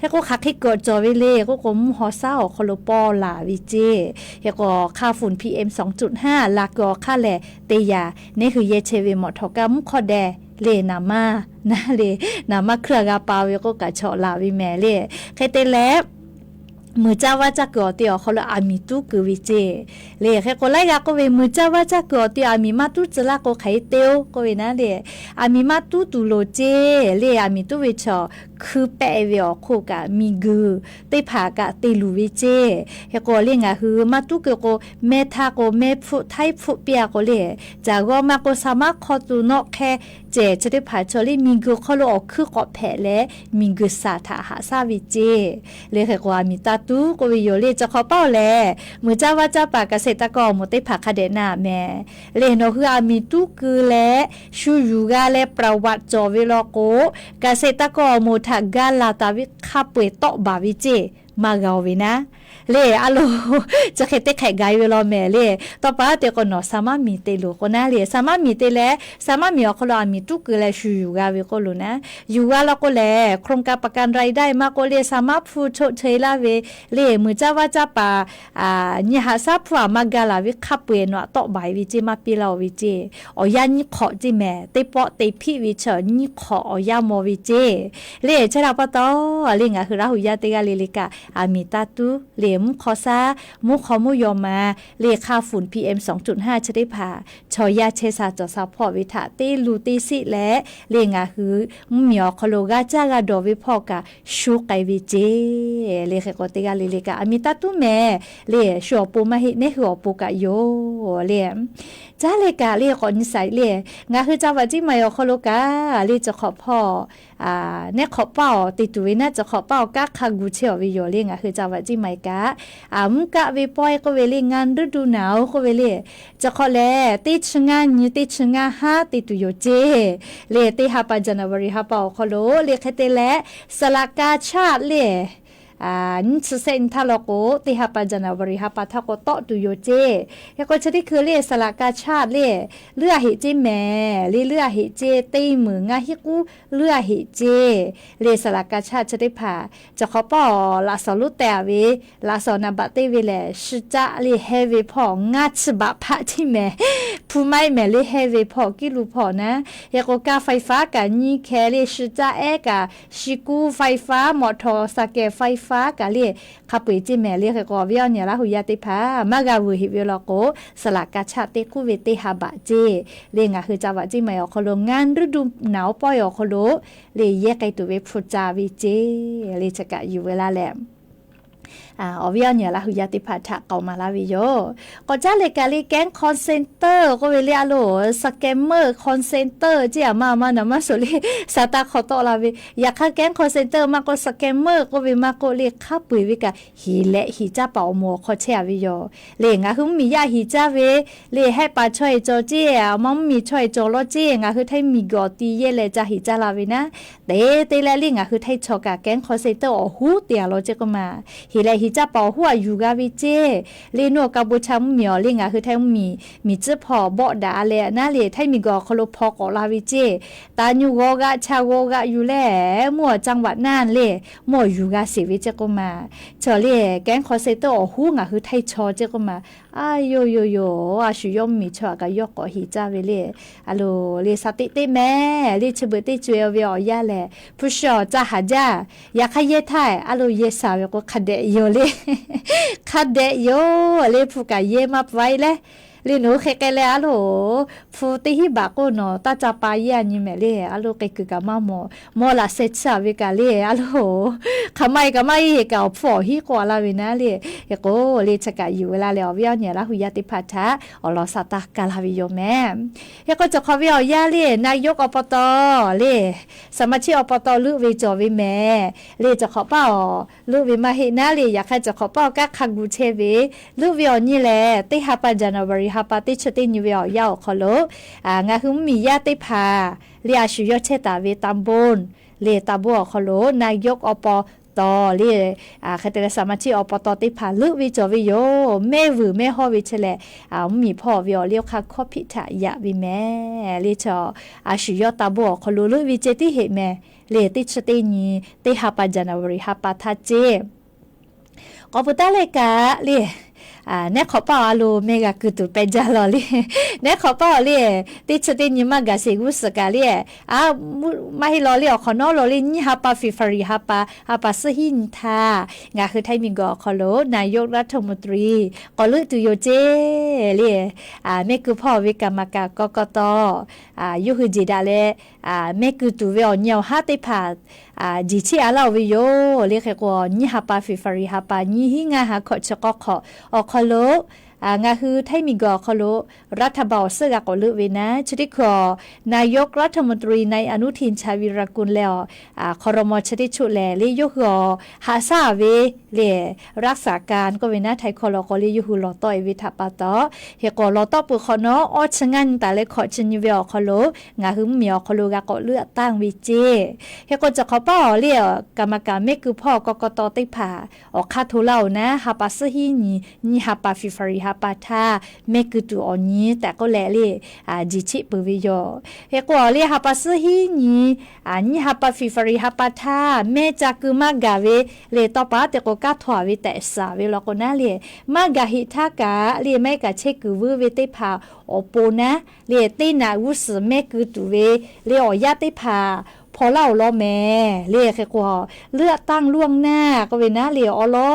Hk'e k'o hk'aˬ hk'e kuiˬ cawˬ ve le k'oˆ k'o mvuhˇ haw shaˉ awˬ hk'aw lo paw laˬ ve ceˇ. Hk'e k'o ค่าฝุ่น PM สองจุดห้า laˬ kuiˬ awˬ hk'aˇ lehˬ te yaꞈ neˉ hui yehˇ chehˇ ve mawˬ htawꞈ kaˇ mvuhˇ hk'awˇ deh le naˍ maˇ naˉ le, naˍ maˇ hkuiˇ g'a pa ve k'oˆ kaꞈ chaw laˬ ve mehˍ le. Hk'e te leh muiˬ caˇ vaˇ caˇ kuiˬ awˬ ti awˬ hk'aw lo aˬ miˍ tuˉ keu ve ceˇ. Le hk'e k'o laiˉ g'aˇ k'oˆ ve muiˬ caˇ vaˇ caˇ kuiˬ awˬ ti aˬ miˍ maˇ tuˉ tcuh laˇ k'o hk'aˬ hk'e te-oˬ k'oˆ ve naˉ le, aˬ miˍ maˇ tuˉ tuˬ loˍ ceˇ. Le aˬ miˍ tuˉ ve chaw hkui pehˆ ve awˬ hk'oˆ kaꞈ miˬguiˬ teˇ hpaˍ kaꞈ te luˬ ve ceˇ. Hk'e k'o le ngaˬ hui maˇ tuˉ keu k'o meh htaˇ k'o meh hpfuhˆ htaiˉ hpfuhˆ piˇ a k'o le, caˬ g'awˇ maˇ k'o sa maˉ hk'aw tuˬ nawˆ hk'e cehˬ chi teˇ hpaˍ chaw le miˬguiˬ hk'aw lo awˬ hkuiˉ k'awꞈ hpehꞈ leh miˬguiˬ saˍ htaꞈ haꞈ shaˉ ve ceˇ. Le hk'e k'o aˬ miˍ taˇ tuˉ k'oˆ ve yoˬ le. Chi hk'awꞈ paˇ-oˬ lehˬ muiˬ caˇ vaˇ caˇ paˍ เกษตรกร awˬ moˍ teˇ hpaˍ hk'a dehꞈ na mehˍ. Le nawˬ hui aˬ miˍ tuˉ keu leh shu yuˬ g'a leh ประวัติ cawˬ ve law k'o เกษตรกร awˬ moˍ htaꞈ ga laˬ taˍ ve hk'a peu-eˬ tawˆ baˬ ve ceˇ maˇ g'a-oˬ ve naˉ. Le a lo chi hk'e teˇ hk'ehꞈ ga-e ve law mehˍ le. Tawˇ pa te k'o nawˬ sa maˉ miˬ te luˬ k'o naˉ le, sa maˉ miˬ te leh sa maˉ miˬ awˬ hk'aw lo aˬ miˍ tuˉ keu leh shu yuˬ g'a ve k'oˆ loˬ naˉ. Yuˬ g'a law k'o lehˬ โครงการประกันรายได้ maˇ k'oˆ le sa maˉ hpu choˆ cheu laˇ ve le muiˬ caˇ vaˇ caˇ paˍ nyi haꞈ shaˉ hpu aˬ ma ga laˬ ve hk'a peu-eˬ nawˬ aꞈ tawˆ baˬ-e ve ceˇ maˇ piˇ laˇ-oˬ ve ceˇ. Awˬ yanˇ nyiˇ hk'awꞈ ceˇ mehˍ. Teˇ pawˆ te hpiˆ ve chaw nyiˇ hk'awꞈ awˬ yanˇ maw ve ceˇ. Le chehˇ htaˇ pa taw le ngaˬ hui Laˇ hu yaˇ teˇ g'aˇ le le kaꞈ aˬ miˍ taˇ tuˉ le mvuhˇ hk'aw shaˉ mvuhˇ hk'aw mvuhˇ yaw ma le ค่าฝุ่น PM สองจุดห้า chi teˇ hpaˍ chaw yaˇ chehˇ sha cawˬ sha hpawˇ ve htaꞈ teˇ lu teˇ siˆ leh le ngaˬ hui mvuhˇmiˬ awˬ hk'aw lo g'a caˇ g'a dawˬ ve hpawˇ kaꞈ shu k'ai ve ceˇ. Le hk'e k'o teˇ g'aˇ le le kaꞈ aˬ miˍ taˇ tuˉ mehˍ. Le shu awˬ pon maˇ heˆ, neˉ hui awˬ pon kaꞈ yoˬ le. Caˇ le kaꞈ le k'awꞈ nyi saiˍ le, ngaˬ hui จังหวัดเชียงใหม่ awˬ hk'aw lo kaꞈ le chi hk'awꞈ hpawˇ neˉ hk'awꞈ paˇ awˬ te tuˬ ve naˉ, chi hk'awꞈ paˇ awˬ kanˉ hk'a gu chehˇ-aˬ ve yoˬ le. Ngaˬ hui จังหวัดเชียงใหม่ kaꞈ a mvuhˇ kaˆ ve pawehˇ k'oˆ ve le ฤดูหนาว k'oˆ ve le, chi hk'awꞈ lehˬ teˇ chi ngaˇ nyi teˇ chi ngaˇ haˉ te tuˬ yoˬ ceˇ. Le teˇ ha pa January ha pa awˬ hk'aw lo le hk'e te leh สลักกาชาด le nyiˇ chi sehˆ nyi htaˇ law k'o teˇ ha pa January ha pa htaˇ k'o tawˆ tuˬ yoˬ ceˇ. Hk'e k'o chi teˇ hkui le สลักกาชาด le leuˉ a heꞈ ceˇ mehˍ. Le leuˉ a heꞈ ceˇ, teˇ meunˍ ngaˇ hiˆ k'uˉ leuˉ a heꞈ ceˇ. Le สลักกาชาด chi teˇ hpaˍ chi hk'awꞈ paˇ awˬ laꞈ shawnˍ lonˉ teh-a ve laꞈ shawnˍ naˍ baꞈ teˇ ve lehˬ ชื่อ caˆ le heh ve hpawˇ ngaˇ chi baꞈ hpaˆ ceˇ mehˍ. Hpu maiˉ mehˍ le heh ve hpawˇ kiˉ lu hpawˇ naˉ. Hk'e k'o ค่าไฟฟ้า kaꞈ nyiˇ hkeh le ชื่อ caˆ ehˉ kaꞈ ชื่อ kuˉ ไฟฟ้า mawꞈ htawˍ สแกนไฟฟ้า faˉ kaꞈ le hk'a peu-eˬ ceˇ mehˍ le. Hk'e k'o awˬ viˉ awˬ nyi Laˇ hu yaˇ teˇ hpaˍ maˇ g'a vuiˬ heꞈ ve law k'o, saˍ laꞈ ka chaˆ teˇ k'uˉ ve teˇ ha baꞈ ceˇ le ngaˬ hui ca vaꞈ ceˇ maˇ heˆ awˬ hk'aw lo ngaˇ ruˇ duˇ naˍ oˉ pawehˇ awˬ hk'aw lo le yehˇ k'ai tuˬ ve hpu ca ve ceˇ le chi kaꞈ yuˬ ve laˇ leh, awˬ viˉ awˬ nyi Laˇ hu yaˇ teˇ hpaˍ htaꞈ k'aoˍ maˍ laˇ ve yoˬ. K'awꞈ caˉ leh kaꞈ le kehˉ call center k'oˆ ve le a loˬ, scammer call center ceˇ a ma ma naˍ maˇ suhˍ le, sa taˇ hk'aw tawˆ la ve. Yaꞈ hk'aˇ kehˉ call center maˇ k'oˆ, scammer k'oˆ ve maˇ k'oˆ le, hk'a peu-eˬ ve kaꞈ heˍ leh heˍ caˇ paˍ awˬ moˍ awˬ hk'aw chehˇ a ve yoˬ. Le ngaˬ hui mvuhˇmiˬ yaˇ heˍ caˇ ve le, hehˆ paˍ chaw-e cawˬ ceˇ, a ma mvuhˇmiˬ chaw-e cawˬ law ceˇ, ngaˬ hui Htaiˇ miˬ guiˬ awˬ ti yehˇ leh ca heˍ caˇ la ve naˉ, te te leh le ngaˬ hui Htaiˇ chaw kaꞈ kehˉ call center awˬ hoˉ te a law ceˇ k'oˆ ma. Heˍ leh heˍ caˇ paˍ awˬ hoˉ a yuˬ g'a ve ceˇ. Le nawˬ Kaˍboˍchaˍ mvuhˇmiˬ awˬ le ngaˬ hui Htaiˇ mvuhˇmiˬ miˬ tcuhˉ hpawˇ bawˆ daꞈ a leh naˉ le Htaiˇ miˬ guiˬ awˬ hk'aw lo hpaw k'awꞈ la ve ceˇ. Taˍ nyu g'aw g'aꞈ cha g'aw g'aꞈ yuˬ leh mvuhˇ awˬ caˇ vaꞈ naˇ le mvuhˇ awˬ yuˬ g'a sheˍ ve ceˇ k'oˆ ma. Chaw le kehˉ call center awˬ hoˉ ngaˬ hui Htaiˇ chaw ceˇ k'oˆ ma. A yoˬ yoˬ yoˬ, a shu yawˇ mvuhˇmiˬ chaw aꞈ kaꞈ yawˇ k'awꞈ heˍ caˇ ve le. A loˬ le sa teꞈ teˇ mehˍ le chi beuꞈ teˇ co-e ve awˬ yanˇ lehˬ hpu shi awˬ ca haˍ jaˇ. Yaꞈ hk'aˇ yehˇ htaˇ a loˬ yehˇ shaˍ ve k'o hk'a dehꞈ yoˬ le. Hk'a dehꞈ yoˬ le hpu kaꞈ yehˇ maˇ pawehˇ leh le nawˬ hui hk'e k'ai leh a loˬ hpu teˇ hinˉ baꞈ k'oˆ nawˬ taˇ ca pa yehˇ a nyi mehˍ le. A loˬ k'ai kuiˬ kaꞈ maˇ mawˬ, mawˬ laꞈ sheh chi a ve kaꞈ le a loˬ hk'aˬ ma e kaꞈ maˇ e kaꞈ awˬ hpfuhˇ awˬ hinˉ k'oˆ a laˇ ve naˉ le. Hk'e k'o le chi kaꞈ yuˬ ve laˇ leh awˬ viˉ awˬ nyi Laˇ hu yaˇ teˇ hpaˍ htaꞈ awˬ lawn sa taˇ kaˇ laˇ ve yoˬ mehˍ. Hk'e k'o cawˬ hk'awꞈ ve awˬ yanˇ le naˍ yawˇ awˬ pa taw le, saˍ maˍ chiˆ awˬ pa taw leuˆ ve cawˬ ve mehˍ le. Cawˬ hk'awꞈ paˇ awˬ leuˆ ve maˇ heˆ naˉ le. Yaꞈ hk'aˇ cawˬ hk'awꞈ paˇ awˬ kanˉ hk'a gu chehˇ ve leuˆ ve awˬ nyi lehˬ teˇ ha pa January ha pa teˇ chi teˇ nyi ve awˬ yanˇ awˬ hk'aw lo ngaˬ hui mvuhˇmiˬ yaˇ teˇ hpaˍ le a shu yawˇ chehˇ taˍ ve Tambon le Tambon awˬ hk'aw lo naˍ yawˇ awˬ pa taw le hk'e te leh saˍ maˍ chiˆ awˬ pa taw teˇ hpaˍ leuˆ ve cawˬ ve yoˬ. Mehˆ vuiˬ mehˆ hawˇ ve chi lehˬ mvuhˇmiˬ hpawˇ ve awˬ liˇ awˬ hk'aˇ hkawˇ hpiˆ htaꞈ yaꞈ ve mehˍ le. Chaw a shu yawˇ Tambon awˬ hk'aw lo leuˆ ve ceh tiˉ heˆ mehˍ le. Teˇ chi teˇ nyi teˇ ha pa January ha pa htaˇ ceˇ k'awꞈ peuˬ taˉ leh kaꞈ le nehˉ hk'awꞈ paˇ a loˬ meh g'a kuiˬ tuˬ peh jaˇ law le. Nehˉ hk'awꞈ paˇ awˬ le teˇ chi teˇ nyi maˇ gaˬ sheˍ g'uˇ suhˍ kaꞈ le maˇ heˆ law le awˬ hk'awꞈ nawˉ law le nyiˇ ha pa February ha pa, ha pa suhˉ hiˉ nyi htaˇ ngaˬ hui Htaiˇ miˬ guiˬ awˬ hk'aw lo naˍ yawˇ รัฐมนตรี k'awꞈ leuˆ tuˬ yoˬ ceˇ le. Mehˆ kuiˬ hpawˇ ve กรรมการ กกต yawˇ hui jeˬ daꞈ leh mehˆ kuiˬ tuˬ ve awˬ nyi awˬ haˉ teˇ hpaˍ jiˬ chiˆ a laˇ-oˬ ve yoˬ le. Hk'e k'o nyiˇ ha pa February ha pa nyiˇ hiˉ ngaˇ ha hkawꞈ chi k'awˇ hk'awꞈ awˬ hk'aw lo ngaˬ hui Htaiˇ miˬ guiˬ awˬ hk'aw lo รัฐบาล awˬ suhˉ g'a k'awꞈ leuˆ ve naˉ chi teˇ hkui นายกรัฐมนตรี นายอนุทิน ชาญวีรกูล leh awˬ ครม. chi teˇ choˆ lehˬ le yawˇ hui awˬ haꞈ shaˉ ve le รักษาการ k'oˆ ve naˉ Htaiˇ hkawˇ law k'o le yawˇ hui lawˬ tawˆ e ve htaꞈ pa taw, hk'e k'o lawˬ tawˆ peuˬ hk'awꞈ nawˉ awˇ chi ngaˇ nyi taˍ leh hkawꞈ chi nyi ve awˬ hk'aw lo ngaˬ hui mvuhˇmiˬ awˬ hk'aw lo g'a k'awꞈ leuˆ tanˇ ve ceˇ. Hk'e k'o cawˬ hk'awꞈ paˇ awˬ le กรรมการ mehˆ kuiˬ hpawˇ กกต teˇ hpaˍ awˬ hk'aˇ hto laˇ-oˬ naˉ ha pa suhˉ hiˉ nyi nyiˇ ha pa February ha pa htaˇ mehˆ kuiˬ tuˬ awˬ nyi tehꞈ k'oˆ leh le jiˬ chiˆ peuˬ ve yoˬ. Hk'e k'o awˬ le ha pa suhˉ hiˉ nyi nyiˇ ha pa February ha pa htaˇ mehˆ ca keu maˇ gaˬ ve le tawˇ pa te k'o kanˉ htaw-a ve tehꞈ shaˍ ve law k'o naˉ le maˇ gaˬ heˆ htaˇ kaꞈ le maˇ heˆ kaꞈ chehˇ kuiˬ vuiˇ ve teˇ hpaˍ awˬ pon naˉ le teˇ naꞈ g'uˇ suhˍ mehˆ keu tuˬ ve le awˬ yanˇ teˇ hpaˍ hpaw laˇ-oˬ law mehˍ le. Hk'e k'o เลือกตั้งล่วงหน้า k'oˆ ve naˉ le awˬ lawn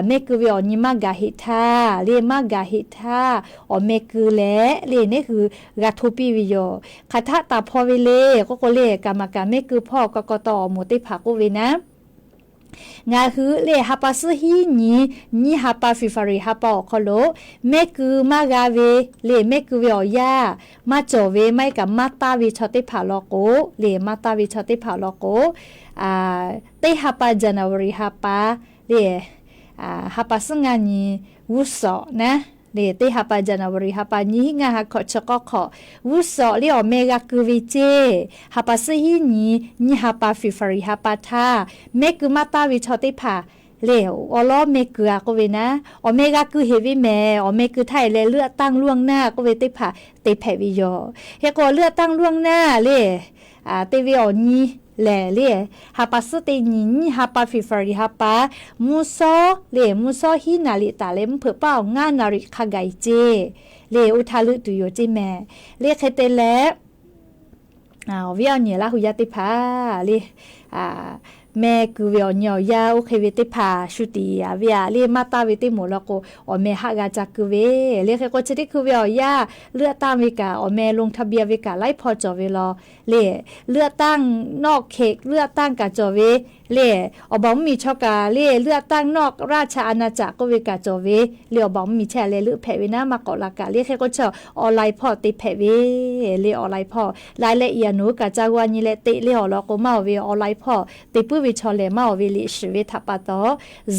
mehˆ keu ve awˬ nyi maˇ gaˬ heˆ htaˇ le maˇ gaˬ heˆ htaˇ awˬ meh keu leh le neˉ hui g'a hto piˇ ve yoˬ. Hk'aˬ htaˆ taˍ hpaw ve le k'oˆ k'o le กรรมการ mehˆ kuiˬ hpawˇ กกต awˬ moˍ teˇ hpaˍ k'oˆ ve naˉ ngaˬ hui le ha pa suhˉ hiˉ nyi nyiˇ ha pa February ha pa awˬ hk'aw lo mehˆ keu maˇ g'a ve le mehˆ keu ve awˬ yanˇ maˇ cawˬ ve maˇ heˆ kaꞈ maˇ taˇ ve chaw teˇ hpaˍ law k'o le maˇ taˇ ve chaw teˇ hpaˍ law k'o teˇ ha pa January ha pa le ha pa suhˉ ngaˇ nyi g'uˇ suhˍ naˉ le teˇ ha pa January ha pa nyiˇ hiˉ ngaˇ ha hkawꞈ chi k'awˇ hk'awꞈ g'uˇ suhˍ le awˬ meh g'a keu ve ceˇ. Ha pa suhˉ hiˉ nyi nyiˇ ha pa February ha pa htaˇ mehˆ keu maˇ taˇ ve chaw teˇ hpaˍ le awˬ lawn meh keu-a k'oˆ ve naˉ awˬ meh g'a keu heˆ ve mehˍ. Awˬ meh keu htaˇ e leh เลือกตั้งล่วงหน้า k'oˆ ve teˇ hpaˍ te hpehꞈ ve yoˬ. Hk'e k'o เลือกตั้งล่วงหน้า le te ve awˬ nyi lehˬ le ha pa suhˉ teˇ nyi nyiˇ ha pa February ha pa mvuhˇ shawˉ le mvuhˇ shawˉ hiˉ naˍ riˍ taˍ leh mvuhˇ hpeuꞈ paˇ awˬ ngaˇ naˍ riˍ hk'a gaˬ e ceˇ le oˇ htaˇ leuˆ tuˬ yoˬ ceˇ mehˍ. Le hk'e te leh awˬ viˉ awˬ nyi Laˇ hu yaˇ teˇ hpaˍ le meh kuiˬ ve awˬ nyi awˬ yanˇ oˇ hk'e ve teˇ hpaˍ shu tiꞈ yaꞈ ve aꞈ le, maˇ taˇ ve teˇ moˍ law k'o, awˬ meh haˆ g'a ca kuiˬ ve le. Hk'e k'o chi teˇ hkui ve awˬ yanˇ เลือกตั้ง ve kaꞈ awˬ meh ลงทะเบียน ve kaꞈ laiˉ hpawˇ cawˬ ve law le. เลือกตั้งนอกเขต เลือกตั้ง kaꞈ cawˬ ve le. Awˬ baˬ mvuhˇ miˬ chaw kaꞈ le เลือกตั้งนอกราชอาณาจักร k'oˆ ve kaꞈ cawˬ ve le. Awˬ baˬ mvuhˇ miˬ chehˇ leh leuˆ hpehꞈ ve naˉ maˇ k'awꞈ la kaꞈ le. Hk'e k'o chi awˬ online hpawˇ te hpehꞈ ve le. Awˬ online hpawˇ รายละเอียด nawˬ hui kaꞈ ca g'aw nyi leh teꞈ le awˬ lawn k'o maˇ oˬ ve awˬ online hpawˇ te puiˉ ve chaw lehˬ maˇ oˬ ve liꞈ shiˍ ve htaꞈ pa taw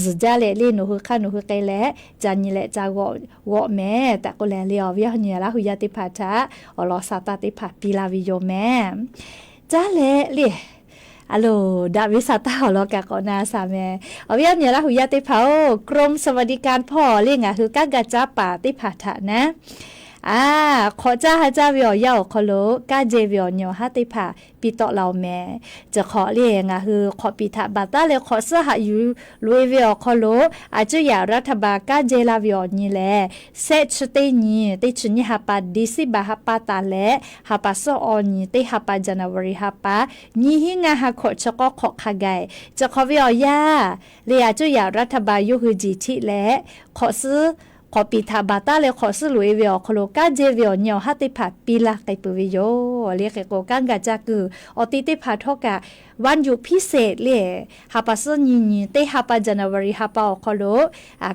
zuhˬ jaˇ leh le nawˬ hui hk'aˇ nawˬ hui k'ai leh ca nyi leh ca g'aw mehˍ tehꞈ k'oˆ leh le awˬ viˉ awˬ nyi Laˇ hu yaˇ teˇ hpaˍ htaꞈ awˬ lawn sa taˇ teˇ hpaˍ piˇ laˇ ve yoˬ mehˍ. Caˇ leh le a loˬ daꞈ ve sa taˇ awˬ lawn kaꞈ k'awꞈ na shaˍ mehˍ. Awˬ viˉ awˬ nyi Laˇ hu yaˇ teˇ hpaˍ-oˬ, กรมสวัสดิการ hpawˇ le ngaˬ hui kanˉ ga caˉ paˍ teˇ hpaˍ htaꞈ naˉ a, hk'awꞈ caˇ ha caˇ ve awˬ yanˇ awˬ hk'aw lo kanˉ jehˇ ve awˬ nyi awˬ haˉ teˇ hpaˍ piˇ tawˆ la-oˬ mehˍ. Chi hk'awꞈ le ngaˬ hui hk'awꞈ piˍ htaꞈ baˬ taˉ leh hk'awꞈ suhˉ haꞈ yuˬ loꞈ-e ve awˬ hk'aw lo a cuˇ yaꞈ รัฐบาล kanˉ jehˇ laˇ ve awˬ nyi lehˬ, shehˆ chi teˇ nyi teˇ chi nyiˇ ha pa December ha pa taˍ leh ha pa suhˉ awˬ nyi teˇ ha pa January ha pa nyiˇ hinˉ ngaˇ ha hkawꞈ chi k'awˇ hk'awꞈ hk'a gaˬ-e. Chi hk'awꞈ ve awˬ yanˇ le a cuˇ yaꞈ รัฐบาล yawˇ hui jiˬ htiˆ leh hk'awꞈ suhˉ hk'awꞈ piˍ htaꞈ baˬ taˉ leh hk'awꞈ suhˉ loꞈ-e ve awˬ hk'aw lo kanˉ jehˇ ve awˬ nyi awˬ haˉ teˇ hpaˍ piˇ laˇ k'ai peuˬ ve yoˬ le. Hk'e k'o kanˉ ga caˇ kuiˬ awˬ ti teˇ hpaˍ htawˇ kaꞈ วันหยุดพิเศษ le ha pa suhˉ nyi nyi teˇ ha pa January ha pa awˬ hk'aw lo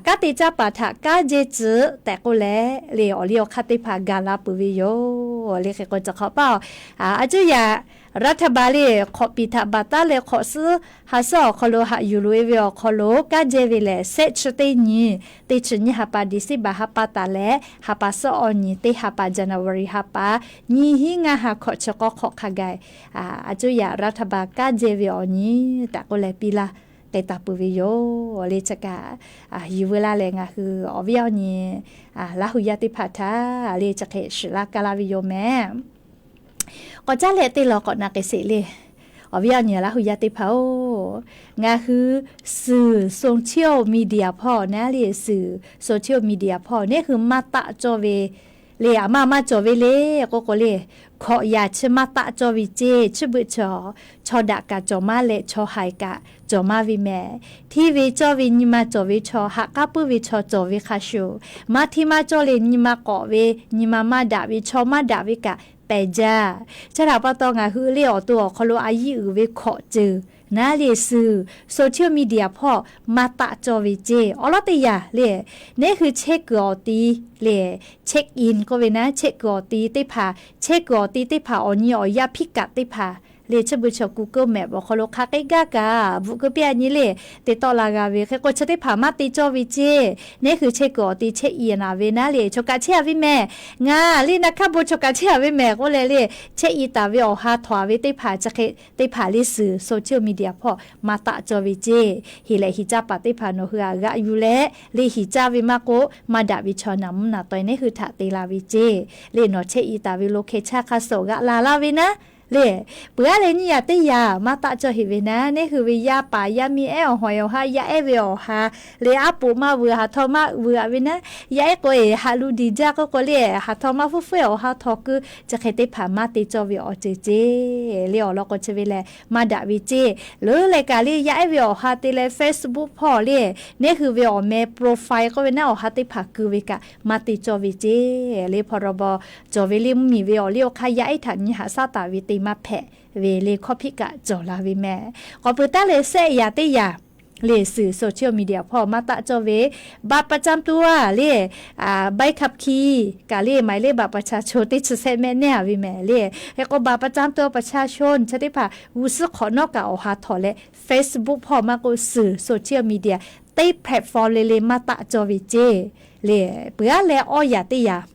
kanˉ te caˇ paˍ htaꞈ kanˉ jehˇ tcuh tehꞈ k'oˆ leh le awˬ liˇ awˬ hk'aˇ teˇ hpaˍ gaˬ la peuˬ ve yoˬ le. Hk'e k'o chi hk'awꞈ paˇ a cuˇ yaꞈ รัฐบาล le hk'awꞈ piˍ htaꞈ baˬ taˉ leh hk'awꞈ suhˉ ha suhˉ awˬ hk'aw lo haꞈ yuˬ loꞈ-e ve awˬ hk'aw lo kanˉ jehˇ ve lehˬ, shehˆ chi teˇ nyi teˇ chi nyiˇ ha pa December ha pa taˍ leh ha pa suhˉ awˬ nyi teˇ ha pa January ha pa nyiˇ hinˉ ngaˇ ha hkawꞈ chi k'awˇ hk'awꞈ hk'a gaˬ a cuˇ yaꞈ รัฐบาล kanˉ jehˇ ve awˬ nyi tehꞈ k'oˆ leh piˇ laˇ k'ai taˍ peuˬ ve yoˬ le. Chi kaꞈ yuˬ veu laˇ leh ngaˬ hui awˬ viˉ awˬ nyi Laˇ hu yaˇ teˇ hpaˍ htaꞈ le chi hk'e shiˍ laˇ kaˇ laˇ ve yoˬ mehˍ. K'awꞈ caˉ leh teˇ law k'awꞈ na k'ai sheˍ le. Awˬ viˉ awˬ nyi Laˇ hu yaˇ teˇ hpaˍ-oˬ, ngaˬ hui suhˍ social media hpawˇ naˉ le suhˍ social media hpawˇ neˉ hui maˇ taˆ cawˇ ve le. Aˬ maˇ maˇ cawˬ ve le k'oˆ k'o le, hkawꞈ yaꞈ chi maˇ taˆ cawˇ ve ceˇ. Chi beuꞈ chaw, chaw daꞈ kaꞈ cawˬ maˇ leh chaw haiˬ kaꞈ cawˬ maˇ ve mehˍ. Hteˇ ve cawˇ ve nyi ma cawˬ ve chaw, ha k'aˉ puiˉ ve chaw cawˬ ve hk'a shuˍ, maˇ hteˇ maˇ cawˇ leh nyi ma k'awꞈ ve, nyi ma maˇ daꞈ ve, chaw maˇ daꞈ ve kaꞈ pehˬ jaˇ. Chi htaꞈ pa taw ngaˬ hui le awˬ to awˬ hk'aw lo a yiˇ uiˍ ve hkawꞈ ceuˬ naˉ le suhˍ social media hpawˇ maˇ taˆ cawˇ ve ceˇ. Awˬ lawn teˇ yanˇ le, neˉ hui chehˇ kuiˬ awˬ ti le, check in k'oˆ ve naˉ, chehˇ kuiˬ awˬ ti teˇ hpaˍ, chehˇ kuiˬ awˬ ti teˇ hpaˍ awˬ nyi awˬ yanˇ พิกัด teˇ hpaˍ le chi beuꞈ chaw Google Map awˬ hk'aw lo hk'a k'eˉ gaˇ kaꞈ bvuhꞈ keu piˇ a nyi le te tawˆ la g'a ve. Hk'e k'o chi teˇ hpaˍ maˇ te cawˇ ve ceˇ. Neˉ hui chehˇ kuiˬ awˬ ti check in a ve naˉ le, chaw kaꞈ chehˇ a ve mehˍ. Ngaˬ le naˉ hkaˉ bon chaw kaꞈ chehˇ a ve mehˍ k'oˆ leh le, check in taˍ ve awˬ ha htawnˍ a ve teˇ hpaˍ chi hk'e teˇ hpaˍ le suhˍ social media hpawˇ maˇ taˆ cawˇ ve ceˇ. Heˍ lehˬ heˍ caˇ paˍ teˇ hpaˍ nawˬ hui a g'aꞈ yuˬ leh le heˍ caˇ ve maˇ k'oˆ, maˇ daꞈ ve chaw naˍ mvuhˇ naˍ taweh neˉ hui htaꞈ te la ve ceˇ. Le nawˬ check in taˍ ve location hk'a suhˍ g'aꞈ la laˇ ve naˉ le, peuˬ aˉ leh nyiˇ yaꞈ teˇ yaꞈ maˇ taˆ cawˇ heˍ ve naˉ, neˉ hui ve yaˇ paˍ yaˇ miˇ ehˉ awˬ hawˬ awˬ ha yaˇ ehˉ ve awˬ ha le aˉ poꞈ maˇ vuiˬ, haˍ htaw maˇ vuiˬ a ve naˉ, yaˇ ehˉ k'o eˬ haꞈ lu diˬ jaˇ k'oˆ k'o le, haˍ htaw maˇ fuiˉ fuiˉ awˬ ha htawnˍ keu chi hk'e teˇ hpaˍ maˇ te cawˇ ve awˬ ceuˬ ceˇ. Le awˬ lawn k'o chi ve lehˬ maˇ daꞈ ve ceˇ. Leuˉ leh kaꞈ le yaˇ ehˉ ve awˬ ha te leh Facebook hpawˇ le, neˉ hui ve awˬ meh profile k'oˆ ve naˉ awˬ ha teˇ hpaˍ keu ve kaꞈ maˇ te cawˇ ve ceˇ. Le hpaw raw baw cawˬ ve le mvuhˇmiˬ ve awˬ liˇ awˬ hk'aˇ yaˇ ehˉ htaꞈ nyi haꞈ shaˉ taˍ ve te maˇ hpehꞈ ve le hkawˇ hpiˆ kaꞈ cawˬ la ve mehˍ. K'awꞈ peuˬ taˉ leh shehˆ yaꞈ teˇ yaꞈ le suhˍ social media hpawˇ maˇ taˆ cawˇ ve บัตรประจำตัว le, ใบขับขี่ kaꞈ le หมายเลขบัตรประชาชน teˇ chi shehˆ mehˆ neˉ a ve mehˍ le. Hk'e k'o บัตรประจำตัวประชาชน chi teˇ hpaˍ g'uˇ suhˉ hk'awꞈ nawˉ kaꞈ awˬ ha htawnˍ leh Facebook hpawˇ maˇ k'oˆ suhˍ social media teˇ platform le le maˇ taˆ cawˇ ve ceˇ. Le peuˬ aˉ leh awˇ yaꞈ teˇ yaꞈ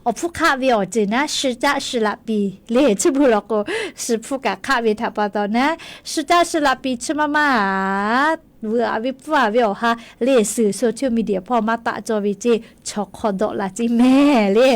awˬ hpfuhˇ hk'aˆ ve awˬ ceuˬ naˉ, shi caˆ shi laꞈ piˍ le chi beuꞈ law k'o, shi hpfuhˇ kaꞈ hk'aˆ ve htaꞈ pa taw naˉ, shi caˆ shi laꞈ piˍ chi maˇ maˇ vuiˬ aꞈ ve pfuhˇ aꞈ ve awˬ ha le, suhˍ social media hpawˇ maˇ taˆ cawˇ ve ceˇ, chaw hk'aw dawˆ la ceˇ mehˍ le.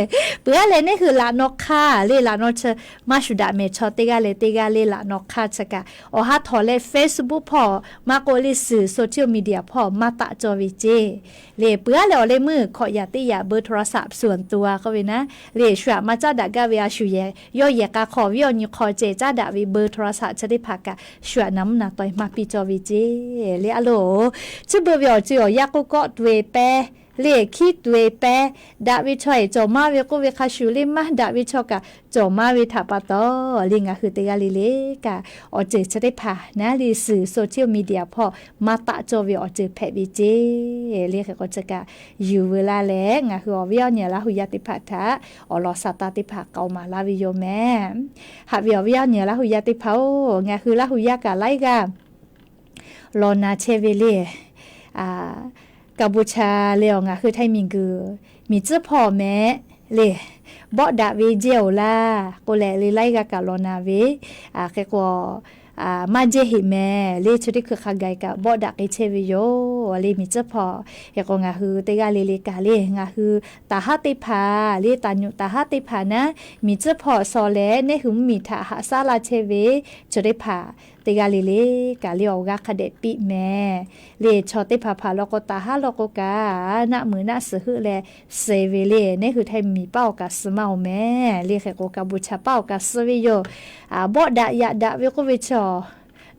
Peuˬ aˉ leh neˇ hui laꞈ naw hk'aˇ le, laꞈ naw chi maˇ shuˍ daꞈ mehˍ, chaw teˇ g'aˇ leh teˇ g'aˇ le laꞈ naw hk'aˇ chi kaꞈ awˬ ha htawꞈ leh Facebook hpawˇ maˇ k'oˆ le suhˍ social media hpawˇ maˇ taˆ cawˇ ve ceˇ. Le peuˬ aˉ leh awˬ leh meuˇ hkawꞈ yaꞈ teˇ yaꞈ เบอร์โทรศัพท์ส่วนตัว k'oˆ ve naˉ le, shu aꞈ maˇ caˉ daꞈ gaˇ ve a shu yehˬ yawˇ yehˬ k'a hk'aw awˬ viˉ awˬ nyi hk'aw ceh caˉ daꞈ ve เบอร์โทรศัพท์ chi teˇ hpaˍ kaꞈ shu aꞈ naˍ mvuhˇ naˍ taweh maˇ piˇ cawˇ ve ceˇ le. A loˬ, chi beuꞈ ve awˬ ceuˬ awˬ yanˇ k'oˆ kawˆ tue pehˇ le, hkiˉ tue pehˇ, daꞈ ve chaw ehˬ cawˬ maˇ ve k'oˆ ve hk'a shuˍ le, maˇ daꞈ ve chaw kaꞈ cawˬ maˇ ve htaꞈ pa taw le, ngaˬ hui teˇ g'aˇ le le kaꞈ awˬ ceuˬ chi teˇ hpaˍ naˉ le suhˍ social media hpawˇ maˇ taˆ cawˇ ve awˬ ceuˬ hpehꞈ ve ceˇ le. Hk'e k'o chi kaꞈ yuˬ veu laˇ leh ngaˬ hui awˬ viˉ awˬ nyi Laˇ huˍ yaˇ teˇ hpaˍ htaꞈ awˬ lawn sa taˇ teˇ hpaˍ k'aoˍ maˍ laˇ ve yoˬ mehˍ. Haꞈ ve awˬ viˉ awˬ nyi Laˇ huˍ yaˇ teˇ hpaˍ-oˬ, ngaˬ hui Laˇ huˍ yaˇ kaꞈ laiˉ g'aˇ law na chehˇ ve le. Kaˍbuˍ cha le awˬ ngaˬ hui Htaiˇ miˬguiˬ miˬ tcuhˉ hpawˇ mehˍ le, bawˆ daꞈ ve jehˇ-oˬ laˇ k'oˆ leh le laiˉ g'aˇ kaꞈ law na ve. Hk'e k'o maˇ jehˇ heꞈ mehˍ le, chi teˇ hkui hk'a gaˬ kaꞈ bawˆ daꞈ k'ai chehˇ ve yoˬ le miˬ tcuhˉ hpawˇ. Hk'e k'o ngaˬ hui teˇ g'aˇ le le kaꞈ le ngaˬ hui taˍ haˉ teˇ hpaˍ le, taˍ nyuꞈ taˍ haˉ teˇ hpaˍ naˉ miˬ tcuhˉ hpawˇ shaw leh neˇ hui mvuhˇmiˬ htaꞈ haꞈ shaˉ la chehˇ ve chi teˇ hpaˍ teˇ g'aˇ le le kaꞈ le awˬ g'aˇ hk'a dehꞈ piˇ mehˍ le. Chaw teˇ hpaˍ hpaˍ law k'o taˍ haˉ law k'o kaꞈ naˆ muiˬ naˆ suhˍ heuˆ leh suh ve le, neˇ hui Htaiˇ miˬ paˉ awˬ kaꞈ suh maˇ-oˬ mehˍ le. Hk'e k'o Kaˍbuˍ cha paˉ awˬ kaꞈ suh ve yoˬ. Bawˆ daꞈ yaꞈ daꞈ ve k'oˆ ve chaw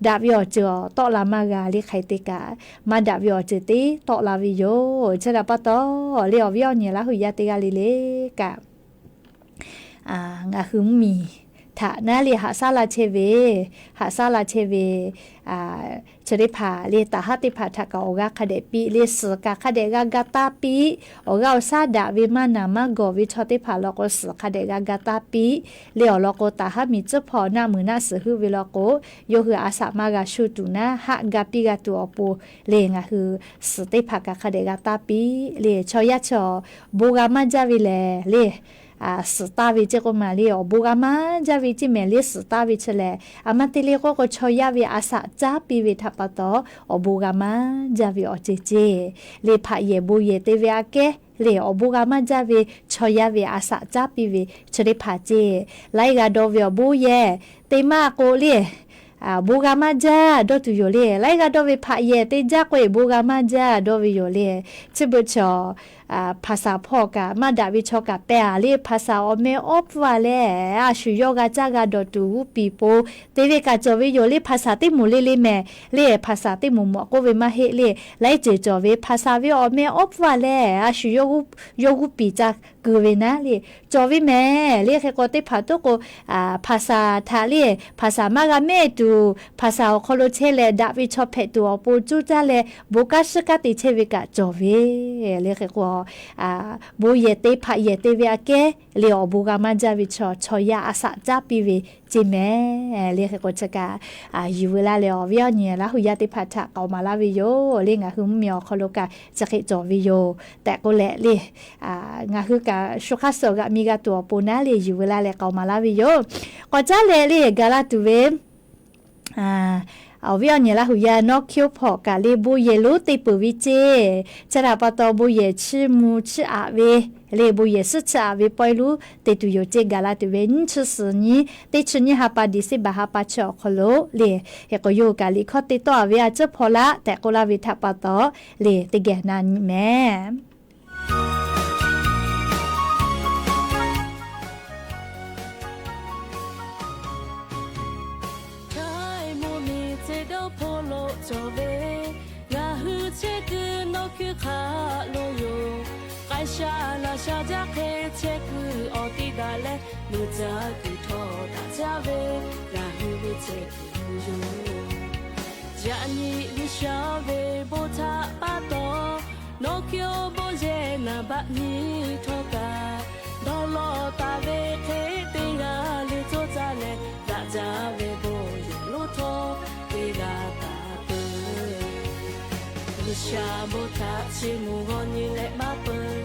daꞈ ve awˬ ceuˬ tawˆ la maˇ g'a le, hk'aˬ hk'e te kaꞈ maˇ daꞈ ve awˬ ceuˬ teˇ tawˆ la ve yoˬ. Chi htaꞈ pa taw le awˬ viˉ awˬ nyi Laˇ huˍ yaˇ teˇ g'aˇ le le kaꞈ ngaˬ hui mvuhˇmiˬ htaꞈ naˉ le haꞈ shaˉ la chehˇ ve, haꞈ shaˉ la chehˇ ve chi teˇ hpaˍ le taˍ haˉ teˇ hpaˍ htaꞈ kaꞈ awˬ g'aˇ hk'a dehꞈ piˇ le, suhˍ kaꞈ hk'a dehꞈ g'a ga taˇ piˇ. Awˬ g'aˇ awˬ shaˉ daꞈ ve maˇ naˍ maˇ gawˬ ve chaw teˇ hpaˍ law k'o suhˍ hk'a dehꞈ g'a ga taˇ piˇ le. Awˬ lawn k'o taˍ haˉ miˬ tcuhˉ hpawˇ naˆ muiˬ naˆ suhˍ heuˆ ve law k'o yawˇ hui a shaꞈ maˇ g'a shu tuˬ naˉ haˆ ga piˇ g'a tuˬ awˬ pon le ngaˬ hui suhˍ teˇ hpaˍ kaꞈ hk'a dehꞈ g'a taˇ piˇ le. Chaw yaˇ chaw bon g'a maˇ jaˇ ve lehˬ le, suhˍ taˇ ve ceˇ k'oˆ maˬ le, awˬ bon g'a maˇ jaˇ ve ceˇ mehˍ le, suhˍ taˇ ve chi lehˬ. A maˇ te le k'oˆ k'o chaw yaˇ ve a shaꞈ caˉ piˇ ve htaꞈ pa taw awˬ bon g'a maˇ jaˇ ve awˬ ceuˬ ceˇ le. Hpaꞈ yehˬ bon yehˬ te ve aꞈ kehˉ le awˬ bon g'a maˇ jaˇ ve chaw yaˇ ve a shaꞈ caˉ piˇ ve chi teˇ hpaˍ ceˇ. Laiˉ g'a dawˇ ve awˬ bon yehˬ te maˇ k'o le, bon g'a maˇ jaˇ dawˇ tuˬ yoˬ le. Laiˉ g'a dawˇ ve hpaꞈ yehˬ te jaˇ k'o e bon g'a maˇ jaˇ dawˇ ve yoˬ le. Chi beuꞈ chaw hpaˍ shaˍ hpawˇ kaꞈ maˇ daꞈ ve chaw kaꞈ pehˇ a le, hpaˍ shaˍ awˬ meh awˉ pfuhˇ a leh a shu yawˇ g'a caˇ g'a dawˬ tuˬ g'uˇ piˍ po te ve kaꞈ cawˬ ve yoˬ le. Hpaˍ shaˍ teˇ moˍ le le mehˍ le, hpaˍ shaˍ teˇ moˍ mawꞈ k'oˆ ve maˇ heˆ le. Laiˉ ceuˬ cawˬ ve hpaˍ shaˍ ve awˬ meh awˉ pfuhˇ a leh a shu yawˇ g'uˇ piˍ ca keu ve naˉ le cawˬ ve mehˍ le. Hk'e k'o teˇ hpaˍ toˉ k'o, hpaˍ shaˍ htaꞈ le hpaˍ shaˍ maˇ g'a mehˆ tuˬ hpaˍ shaˍ awˬ hk'aw lo chehˇ leh daꞈ ve chaw hpehꞈ tuˬ awˬ pon cuˇ caˇ leh bon kanˉ shiˉ kanˉ te chehˇ ve kaꞈ cawˬ ve le. Hk'e k'o bon yehˬ te hpaꞈ yehˬ te ve aꞈ kehˉ le awˬ bon g'a maˇ jaˇ ve chaw, chaw yaˇ a shaꞈ caˉ piˇ ve ceˇ mehˍ le. Hk'e k'o chi kaꞈ yuˬ veu laˇ leh awˬ viˉ awˬ nyi Laˇ huˍ yaˇ teˇ hpaˍ htaꞈ k'aoˍ maˍ laˇ ve yoˬ le. Ngaˬ hui mvuhˇmiˬ awˬ hk'aw lo kaꞈ chi hk'e cawˬ ve yoˬ tehꞈ k'oˆ leh le, ngaˬ hui kaꞈ shu hk'aˇ suh g'aꞈ mi g'a tuˬ awˬ pon naˉ le yuˬ veu laˇ leh k'aoˍ maˍ laˇ ve yoˬ. K'awꞈ caˉ leh le gaˬ la tuˬ ve awˬ viˉ awˬ nyi Laˇ huˍ yaˇ nawˉ hkiˇ-oˬ hpawꞈ kaꞈ le bon yehˬ lonˉ te peuˬ ve ceˇ. Chi htaꞈ pa taw bon yehˬ chiˇ mvuh chiˇ aꞈ ve le, bon yehˬ suhˉ chiˇ aꞈ ve pawehˇ lonˉ te tuˬ yoˬ ceˇ. Gaˬ la tuˬ ve nyiˇ chi suhˍ nyi teˇ chi nyiˇ ha pa December ha pa chi awˬ hk'aw lo le, hk'e k'o yawˇ hui kaꞈ liꞈ hkawˇ te tawˆ a ve a ciˉ hpaw laˇ tehꞈ k'oˆ laˇ ve htaꞈ pa taw le teˇ geh na nyi mehˍ. Htaiˇ mvuhˇmiˬ ceh dawˇ hpawˇ lo cawˬ ve, ngaˬ hui chehˇ kuiˬ nawˬ hkui hk'aˆ lo yoˬ. K'ai sha laꞈ sha jaˇ hk'e chehˇ kuiˬ awˬ ti daꞈ leh, meuˇ caˇ kuiˬ htawˇ daꞈ jaˇ ve ngaˬ hui ve chehˇ kuiˬ yoˬ. Yaꞈ nyi G'uiˬsha ve bon htaꞈ pa taw, nawˬ hkiˇ-oˬ bon yehˬ naˍ baˆ nyi htawˇ kaꞈ, dawˇ lawˬ taˍ ve hk'e teˇ g'aˇ le cawˇ caˇ leh, daꞈ jaˇ ve bon yehˬ lonˉ htawˇ teˇ g'aˇ taˍ peuˬ. G'uiˬsha bon htaꞈ chiˇ mvuh g'aw nyi leh maˇ peuˬ.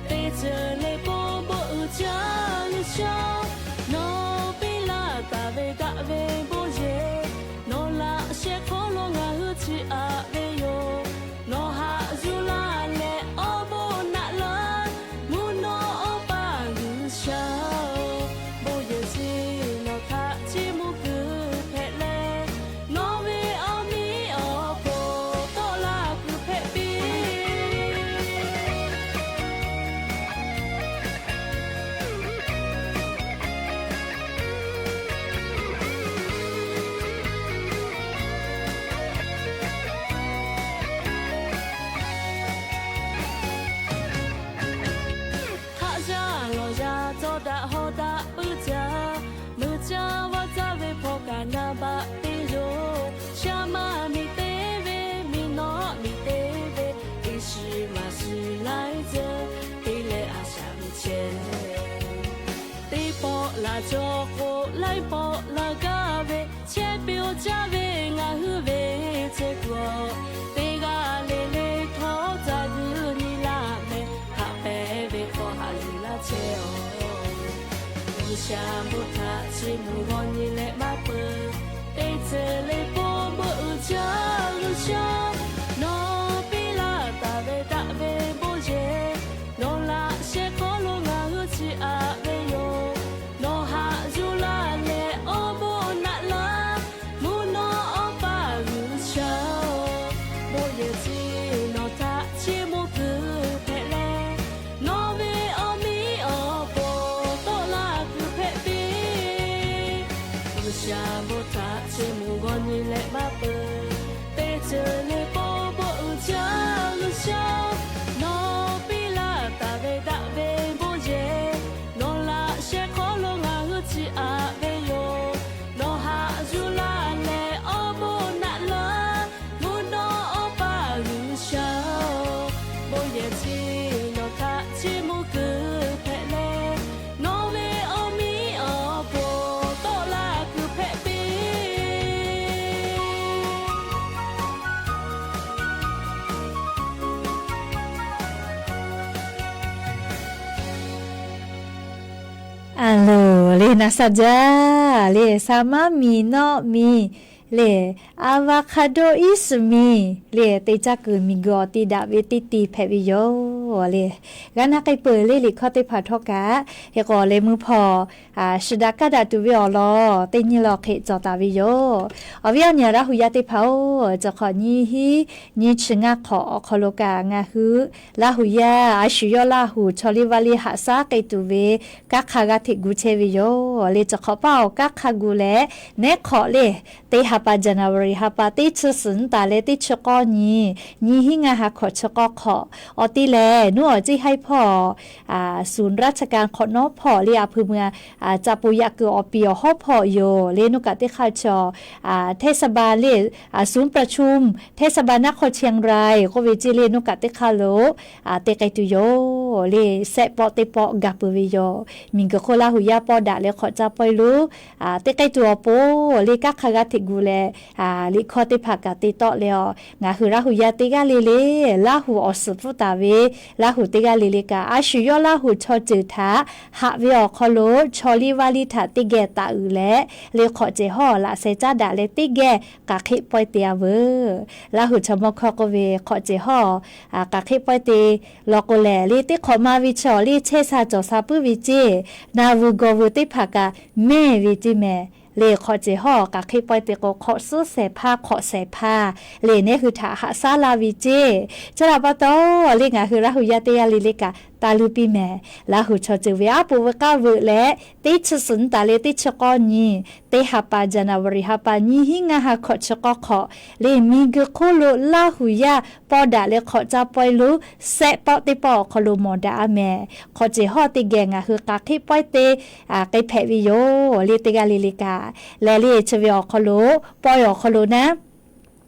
Teˇ ceuˬ le k'o bon uiˍ jaˇ G'uiˬsha, nawˬ piˇ laˇ taˍ ve daꞈ ve bon yehˬ, nawˬ laꞈ sheh hk'aw lo ngaˬ hui chi aꞈ ve yoˬ. Aˬ cawˬ k'o laiˉ pawˆ la gaˇ ve chehˇ piˇ-oˬ caˇ ve ngaˬ hui ve chehˇ kuiˬ-aˬ, teˇ g'aˇ le le htawˇ ca guiˬ nyi laˇ meh, haꞈ pehnˇ ve hk'aw haꞈ yuˬ laˇ chehˇ-oˬ. G'uiˬsha bon htaꞈ chiˇ mvuh g'aw nyi leh maˇ peuˬ, teˇ ceuˬ le po beuꞈ uiˍ jaˇ G'uiˬsha. Nawˬ piˇ laˇ taˍ ve daꞈ ve bon yehˬ, nawˬ laꞈ sheh hk'aw lo ngaˬ hui chi aꞈ ve yoˬ. Nawˬ haꞈ yuˬ laˇ leh awˬ bon naꞈ laˇ, mvuhˇ naw awˬ pa G'uiˬsha-oˬ, bon yehˬ chi nawˬ htaꞈ chiˇ mvuh kuiˬ hpehꞈ leh, nawˬ ve awˬ miˇ awˬ pon tawˆ la kuiˬ hpehꞈ piˇ. G'uiˬsha bon htaꞈ chiˇ mvuh g'aw nyi leh maˇ peuˬ, teˇ ceuˬ le po beuꞈ uiˍ jaˇ G'uiˬsha. Nawˬ piˇ laˇ taˍ ve daꞈ ve bon yehˬ, nawˬ laꞈ sheh hk'aw lo ngaˬ hui chi aꞈ ve yoˬ. Nawˬ haꞈ yuˬ laˇ leh awˬ bon naꞈ laˇ, mvuhˇ naw awˬ pa G'uiˬsha-oˬ, bon yehˬ chi nawˬ htaꞈ chiˇ mvuh kuiˬ hpehꞈ leh, nawˬ ve awˬ miˇ awˬ pon tawˆ la kuiˬ hpehꞈ piˇ. A loˬ le, naˍ saˍ jaˇ le, saˍ maˇ miˬ nawˆ miˬ le, avocado iˉ suhˍ miˬ le, teˇ caˇ kuiˬ miˬguiˬ awˬ ti daꞈ ve teˇ ti hpehꞈ ve yoˬ le. G'a na k'ai peuˬ le, liꞈ hkawˇ teˇ hpaˍ htawˇ kaꞈ, hk'e k'o leh mvuhˇ hpawˇ shiˍ daꞈ kaˇ daꞈ tuˬ ve awˬ lawn teˇ nyi lawˬ hk'e cawˬ taˍ ve yoˬ. Awˬ viˉ awˬ nyi Laˇ hu yaˇ teˇ hpaˍ-oˬ, cawˬ hk'awꞈ nyiˇ hinˉ nyiˇ chi ngaˇ hk'awꞈ awˬ hk'aw lo kaꞈ ngaˬ hui Laˇ hu yaˇ a shu yawˇ Laˇ hu chaw liˇ vaˇ liˇ haꞈ shaˉ k'ai tuˬ ve kanˉ hk'a g'a hteꞈ gu chehˇ ve yoˬ le. Cawˬ hk'awꞈ paˇ awˬ kanˉ hk'a gu leh, neˉ hk'awꞈ le, teˇ ha pa January ha pa teˇ chi suhˍ nyiˇ taˍ leh teˇ chi k'awˇ nyi, nyiˇ hinˉ ngaˇ ha hkawꞈ chi k'awˇ hk'awꞈ awˬ ti lehˬ, nuˉ awˬ ceˇ haiˉ hpawˇ ศูนย์ราชการ hk'awꞈ nawˉ hpawˇ le, a hpu mui ca po yaꞈ kuiˬ awˬ piˍ awˬ hawˉ hpawˇ yoˬ le. Nuˇ kaꞈ teˇ hk'aˇ chaw เทศบาล le, a ศูนย์ประชุมเทศบาลนครเชียงราย k'oˆ ve ceˇ le, nuˇ kaꞈ teˇ hk'aˇ lo te k'ai tuˬ yoˬ le. Sehˆ pawˆ teˇ pawˆ gaˬ peuˬ ve yoˬ. Miˬguiˬ hk'oˆ Laˇ hu yaˇ pawˇ daꞈ leh hk'awꞈ caˇ pawehˇ lo te k'ai tuˬ awˬ pon le, kanˉ hk'a g'a hteꞈ gu leh, liꞈ hkawˇ teˇ hpaˍ kaꞈ te tawˆ leh, a, ngaˬ hui Laˇ hu yaˇ teˇ g'aˇ le le, Laˇ hu awˬ suhˍ pfuhˇ taˍ ve, Laˇ hu teˇ g'aˇ le le kaꞈ a shu yawˇ Laˇ hu chaw ceuˬ htaꞈ haꞈ ve awˬ hk'aw lo chaw liˇ vaˇ liˇ htaꞈ teˇ geh taˍ uiˍ leh, le hk'awꞈ cehˬ hawˉ laꞈ sheh caˉ daꞈ leh teˇ geh k'aˬ hk'eˆ pawehˇ te-a veuˬ. Laˇ hu chaw mawˇ hkawˇ k'oˆ ve hk'awꞈ cehˬ hawˉ k'aˬ hk'eˆ pawehˇ te law k'o lehˬ, le teˇ hk'awꞈ ma ve chaw le chehˇ sha cawˬ sha puiˉ ve ceˇ, na vuiˬ gawˬ vuiˬ teˇ hpaˍ kaꞈ mehˇ ve ceˇ mehˍ. Le hk'awꞈ cehˬ hawˉ k'aˬ hk'eˆ pawehˇ te k'o, hk'awꞈ suhˉ shehˍ hpaˇ hk'awꞈ shehˍ hpaˇ le, neˉ hui htaꞈ haꞈ shaˉ laˇ ve ceˇ. Chi htaꞈ pa taw le, ngaˬ hui Laˇ hu yaˇ teˇ g'aˇ le le kaꞈ taˇ luˇ piˇ mehˍ. Laˇ hu chaw ceuˬ ve aˉ poꞈ veuꞈ k'aˇ veuꞈ leh, teˇ chi suhˍ nyiˇ taˍ leh teˇ chi k'awˇ nyi, teˇ ha pa January ha pa nyiˇ hinˉ ngaˇ ha hkawꞈ chi k'awˇ hk'awꞈ le, miˬguiˬ hk'oˆ lo Laˇ hu yaˇ pawˇ daꞈ leh hk'awꞈ caˇ pawehˇ lo, sehˆ pawˆ teˇ pawˆ awˬ hk'aw lo mawˬ daꞈ-a mehˍ. Hk'awꞈ cehˬ hawˉ teˇ geh ngaˬ hui k'aˬ hk'eˆ pawehˇ te k'ai hpehꞈ ve yoˬ le, teˇ g'aˇ le le kaꞈ. Lehˬ le, chi ve awˬ hk'aw lo, pawehˇ awˬ hk'aw lo naˉ,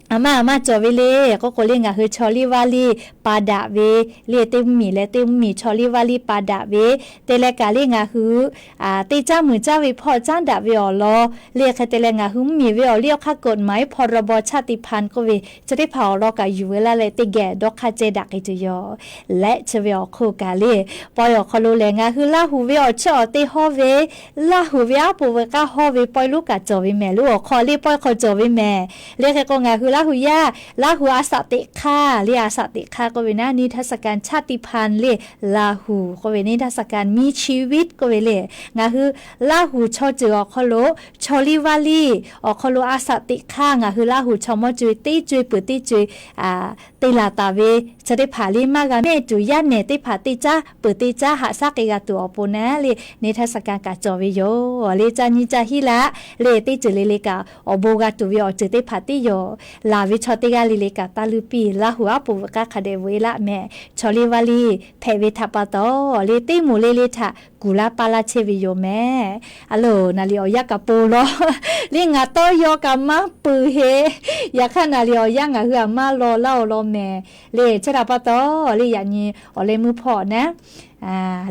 a maˇ a maˇ cawˬ ve le k'oˆ k'o le, ngaˬ hui chaw liˇ vaˇ liˇ pa daꞈ ve le, teˇ mvuhˇmiˬ leh teˇ mvuhˇmiˬ chaw liˇ vaˇ liˇ pa daꞈ ve te leh kaꞈ le, ngaˬ hui teˇ caˉ muiˬ caˇ ve hpawˇ caˉ daꞈ ve awˬ lawn le, hk'e te leh ngaˬ hui mvuhˇmiˬ ve awˬ liˇ awˬ hk'aˇ กฎหมายพรบชาติพันธุ์ k'oˆ ve chi teˇ hpaˍ awˬ lawn kaꞈ yuˬ ve laˇ leh teˇ geh dawˇ hk'aˇ ceh daꞈ k'ai tuˬ yoˬ. Leh chi ve awˬ hk'oˆ kaꞈ le, pawehˇ awˬ hk'aw lo lehˬ, ngaˬ hui Laˇ hu ve awˬ chehˇ awˬ te hawˇ ve, Laˇ hu ve aˉ poꞈ veuꞈ k'aˇ hawˇ ve pawehˇ lonˉ kaꞈ cawˬ ve mehˍ. Lo awˬ hk'aw le pawehˇ hk'aw cawˬ ve mehˍ. Le hk'e k'o, ngaˬ hui Laˇ hu yaˇ, Laˇ hu a shaꞈ teꞈ hk'aˇ le, a shaꞈ teꞈ hk'aˇ k'oˆ ve naˉ, นิทรรศการชาติพันธุ์ le, Laˇ hu k'oˆ ve นิทรรศการมีชีวิต k'oˆ ve le, ngaˬ hui Laˇ hu chaw ceuˬ awˬ hk'aw lo, chaw liˇ vaˇ liˇ awˬ hk'aw lo a shaꞈ teꞈ hk'aˇ ngaˬ hui Laˇ hu chaw mawˇ co-e teˇ co-e peuˬ teˇ co-e te laˬ taˍ ve chi teˇ hpaˍ le, maˇ g'a mehˆ tuˬ yaˇ nehˬ teˇ hpaˍ teˇ caˉ peuˬ teˇ caˉ haꞈ shaˉ k'ai g'a tuˬ awˬ pon naˉ le, นิทรรศการ kaꞈ cawˬ ve yoˬ le. Caˇ nyi caˇ hiˉ laˇ le, teˇ ceuˬ le le kaꞈ awˬ bon g'a tuˬ ve awˬ ceuˬ teˇ hpaˍ tiˉ yoˬ. Laˬ ve chaw teˇ g'aˇ le le kaꞈ taˇ luˇ piˇ, Laˇ hu aˉ poꞈ veuꞈ k'aˇ hk'a dehꞈ veuꞈ-e laˇ mehˍ. Chaw liˇ vaˇ liˇ hpehꞈ ve htaꞈ pa taw le, teˇ moˍ le le htaꞈ kuˬ laˇ paˇ laˇ chehˇ ve yoˬ mehˍ. A loˬ, naˍ liꞈ awˬ yaˇ kaꞈ po law le, ngaˬ tawˇ yaw kaꞈ maˇ peuˬ heˆ. Yaꞈ hk'aˇ, naˍ liꞈ awˬ yaˇ ngaˬ hui aꞈ maˇ law laˇ-oˬ law mehˍ le. Chi htaꞈ pa taw le, yaꞈ nyi awˬ leh mvuhˇ hpawˇ naˉ,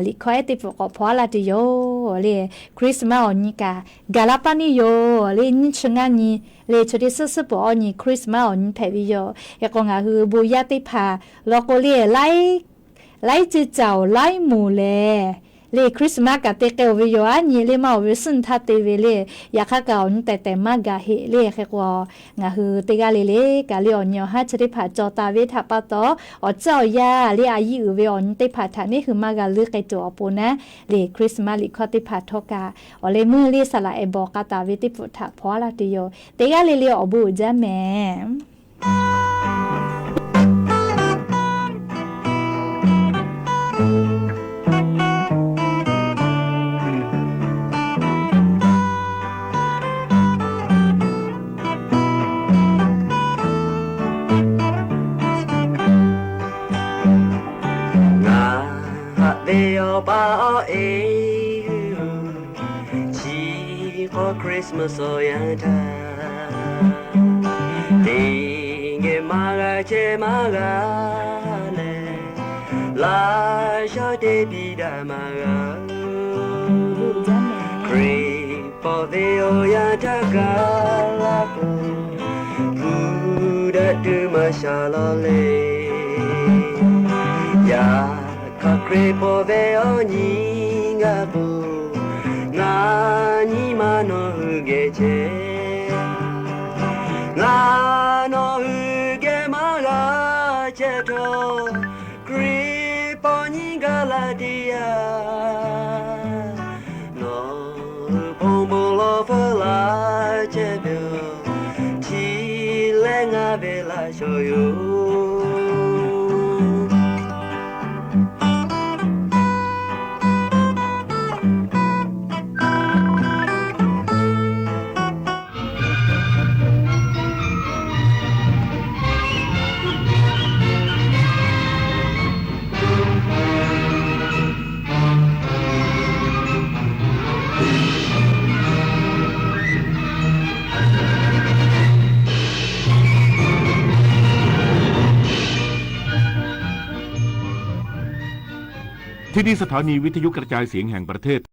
liꞈ hkawˇ ehˉ teˇ pfuhˍ k'awꞈ hpaw-a laˇ tuˬ yoˬ. le Christmas awˬ nyi kaꞈ gaˬ la paˇ neˇ yoˬ le. Nyiˇ chi ngaˇ nyi le chi teˇ suhˉ suhˉ peuˬ awˬ nyi Christmas awˬ nyi hpehꞈ ve yoˬ. Hk'e k'o ngaˬ hui bon yaˇ teˇ hpaˍ law k'o le laiˉ laiˉ ceuˬ caoˬ laiˉ moˍ lehˬ le Christmas kaꞈ te k'ai-oˬ ve yoˬ. Aˉ nyi le maˇ-oˬ ve suhˉ nyi htaˇ te ve le. Yaꞈ hk'aˇ kaꞈ awˬ nyi tehˬ tehˬ maˇ gaˬ heꞈ le. Hk'e k'o ngaˬ hui teˇ g'aˇ le le kaꞈ le awˬ nyi awˬ haˉ chi teˇ hpaˍ cawˬ taˍ ve htaꞈ pa taw, awˬ tcuhˉ awˬ yaˇ le a yiˇ uiˍ ve awˬ nyi teˇ hpaˍ htaꞈ neˇ hui maˇ g'a leuˉ k'ai tuˬ awˬ pon naˉ le Christmas liꞈ hkawˇ teˇ hpaˍ htawˇ kaꞈ awˬ leh meuˇ le saˍ laꞈ ehˍ bawˬ k'a taˍ ve teˇ hpfuhˆ htaꞈ hpaw laˇ tuˬ yoˬ. Teˇ g'aˇ le le awˬ bon uiˍ jaˇ mehˍ. Ngaˬ haꞈ ve awˬ pa awˬ e chi hk'awꞈ Christmas awˬ yanˇ htaˇ, teˇ geh maˇ g'a chehˇ maˇ g'a leh, laꞈ shaw teˇ piˇ daꞈ maˇ g'a. Hkriꞈ pawˬ ve awˬ yanˇ htaˇ gaˬ la k'o, hpu daꞈ tuˬ maˇ sha law le. Yaꞈ hk'aˇ Hkriꞈ pawˬ ve awˬ nyi gaˬ k'o, ngaˬ nyi ma nawˬ hui geh chehˇ, ngaˬ nawˬ hui geh maˇ g'a chehˇ htawˇ, Hkriꞈ pawˬ nyi gaˬ la teˇ yanˇ, nawˬ hui bon bon lawˬ feu laˇ chehˇ ve, chi leh ngaˬ ve laꞈ shaw yoˬ.ที่นี่สถานีวิทยุกระจายเสียงแห่งประเทศ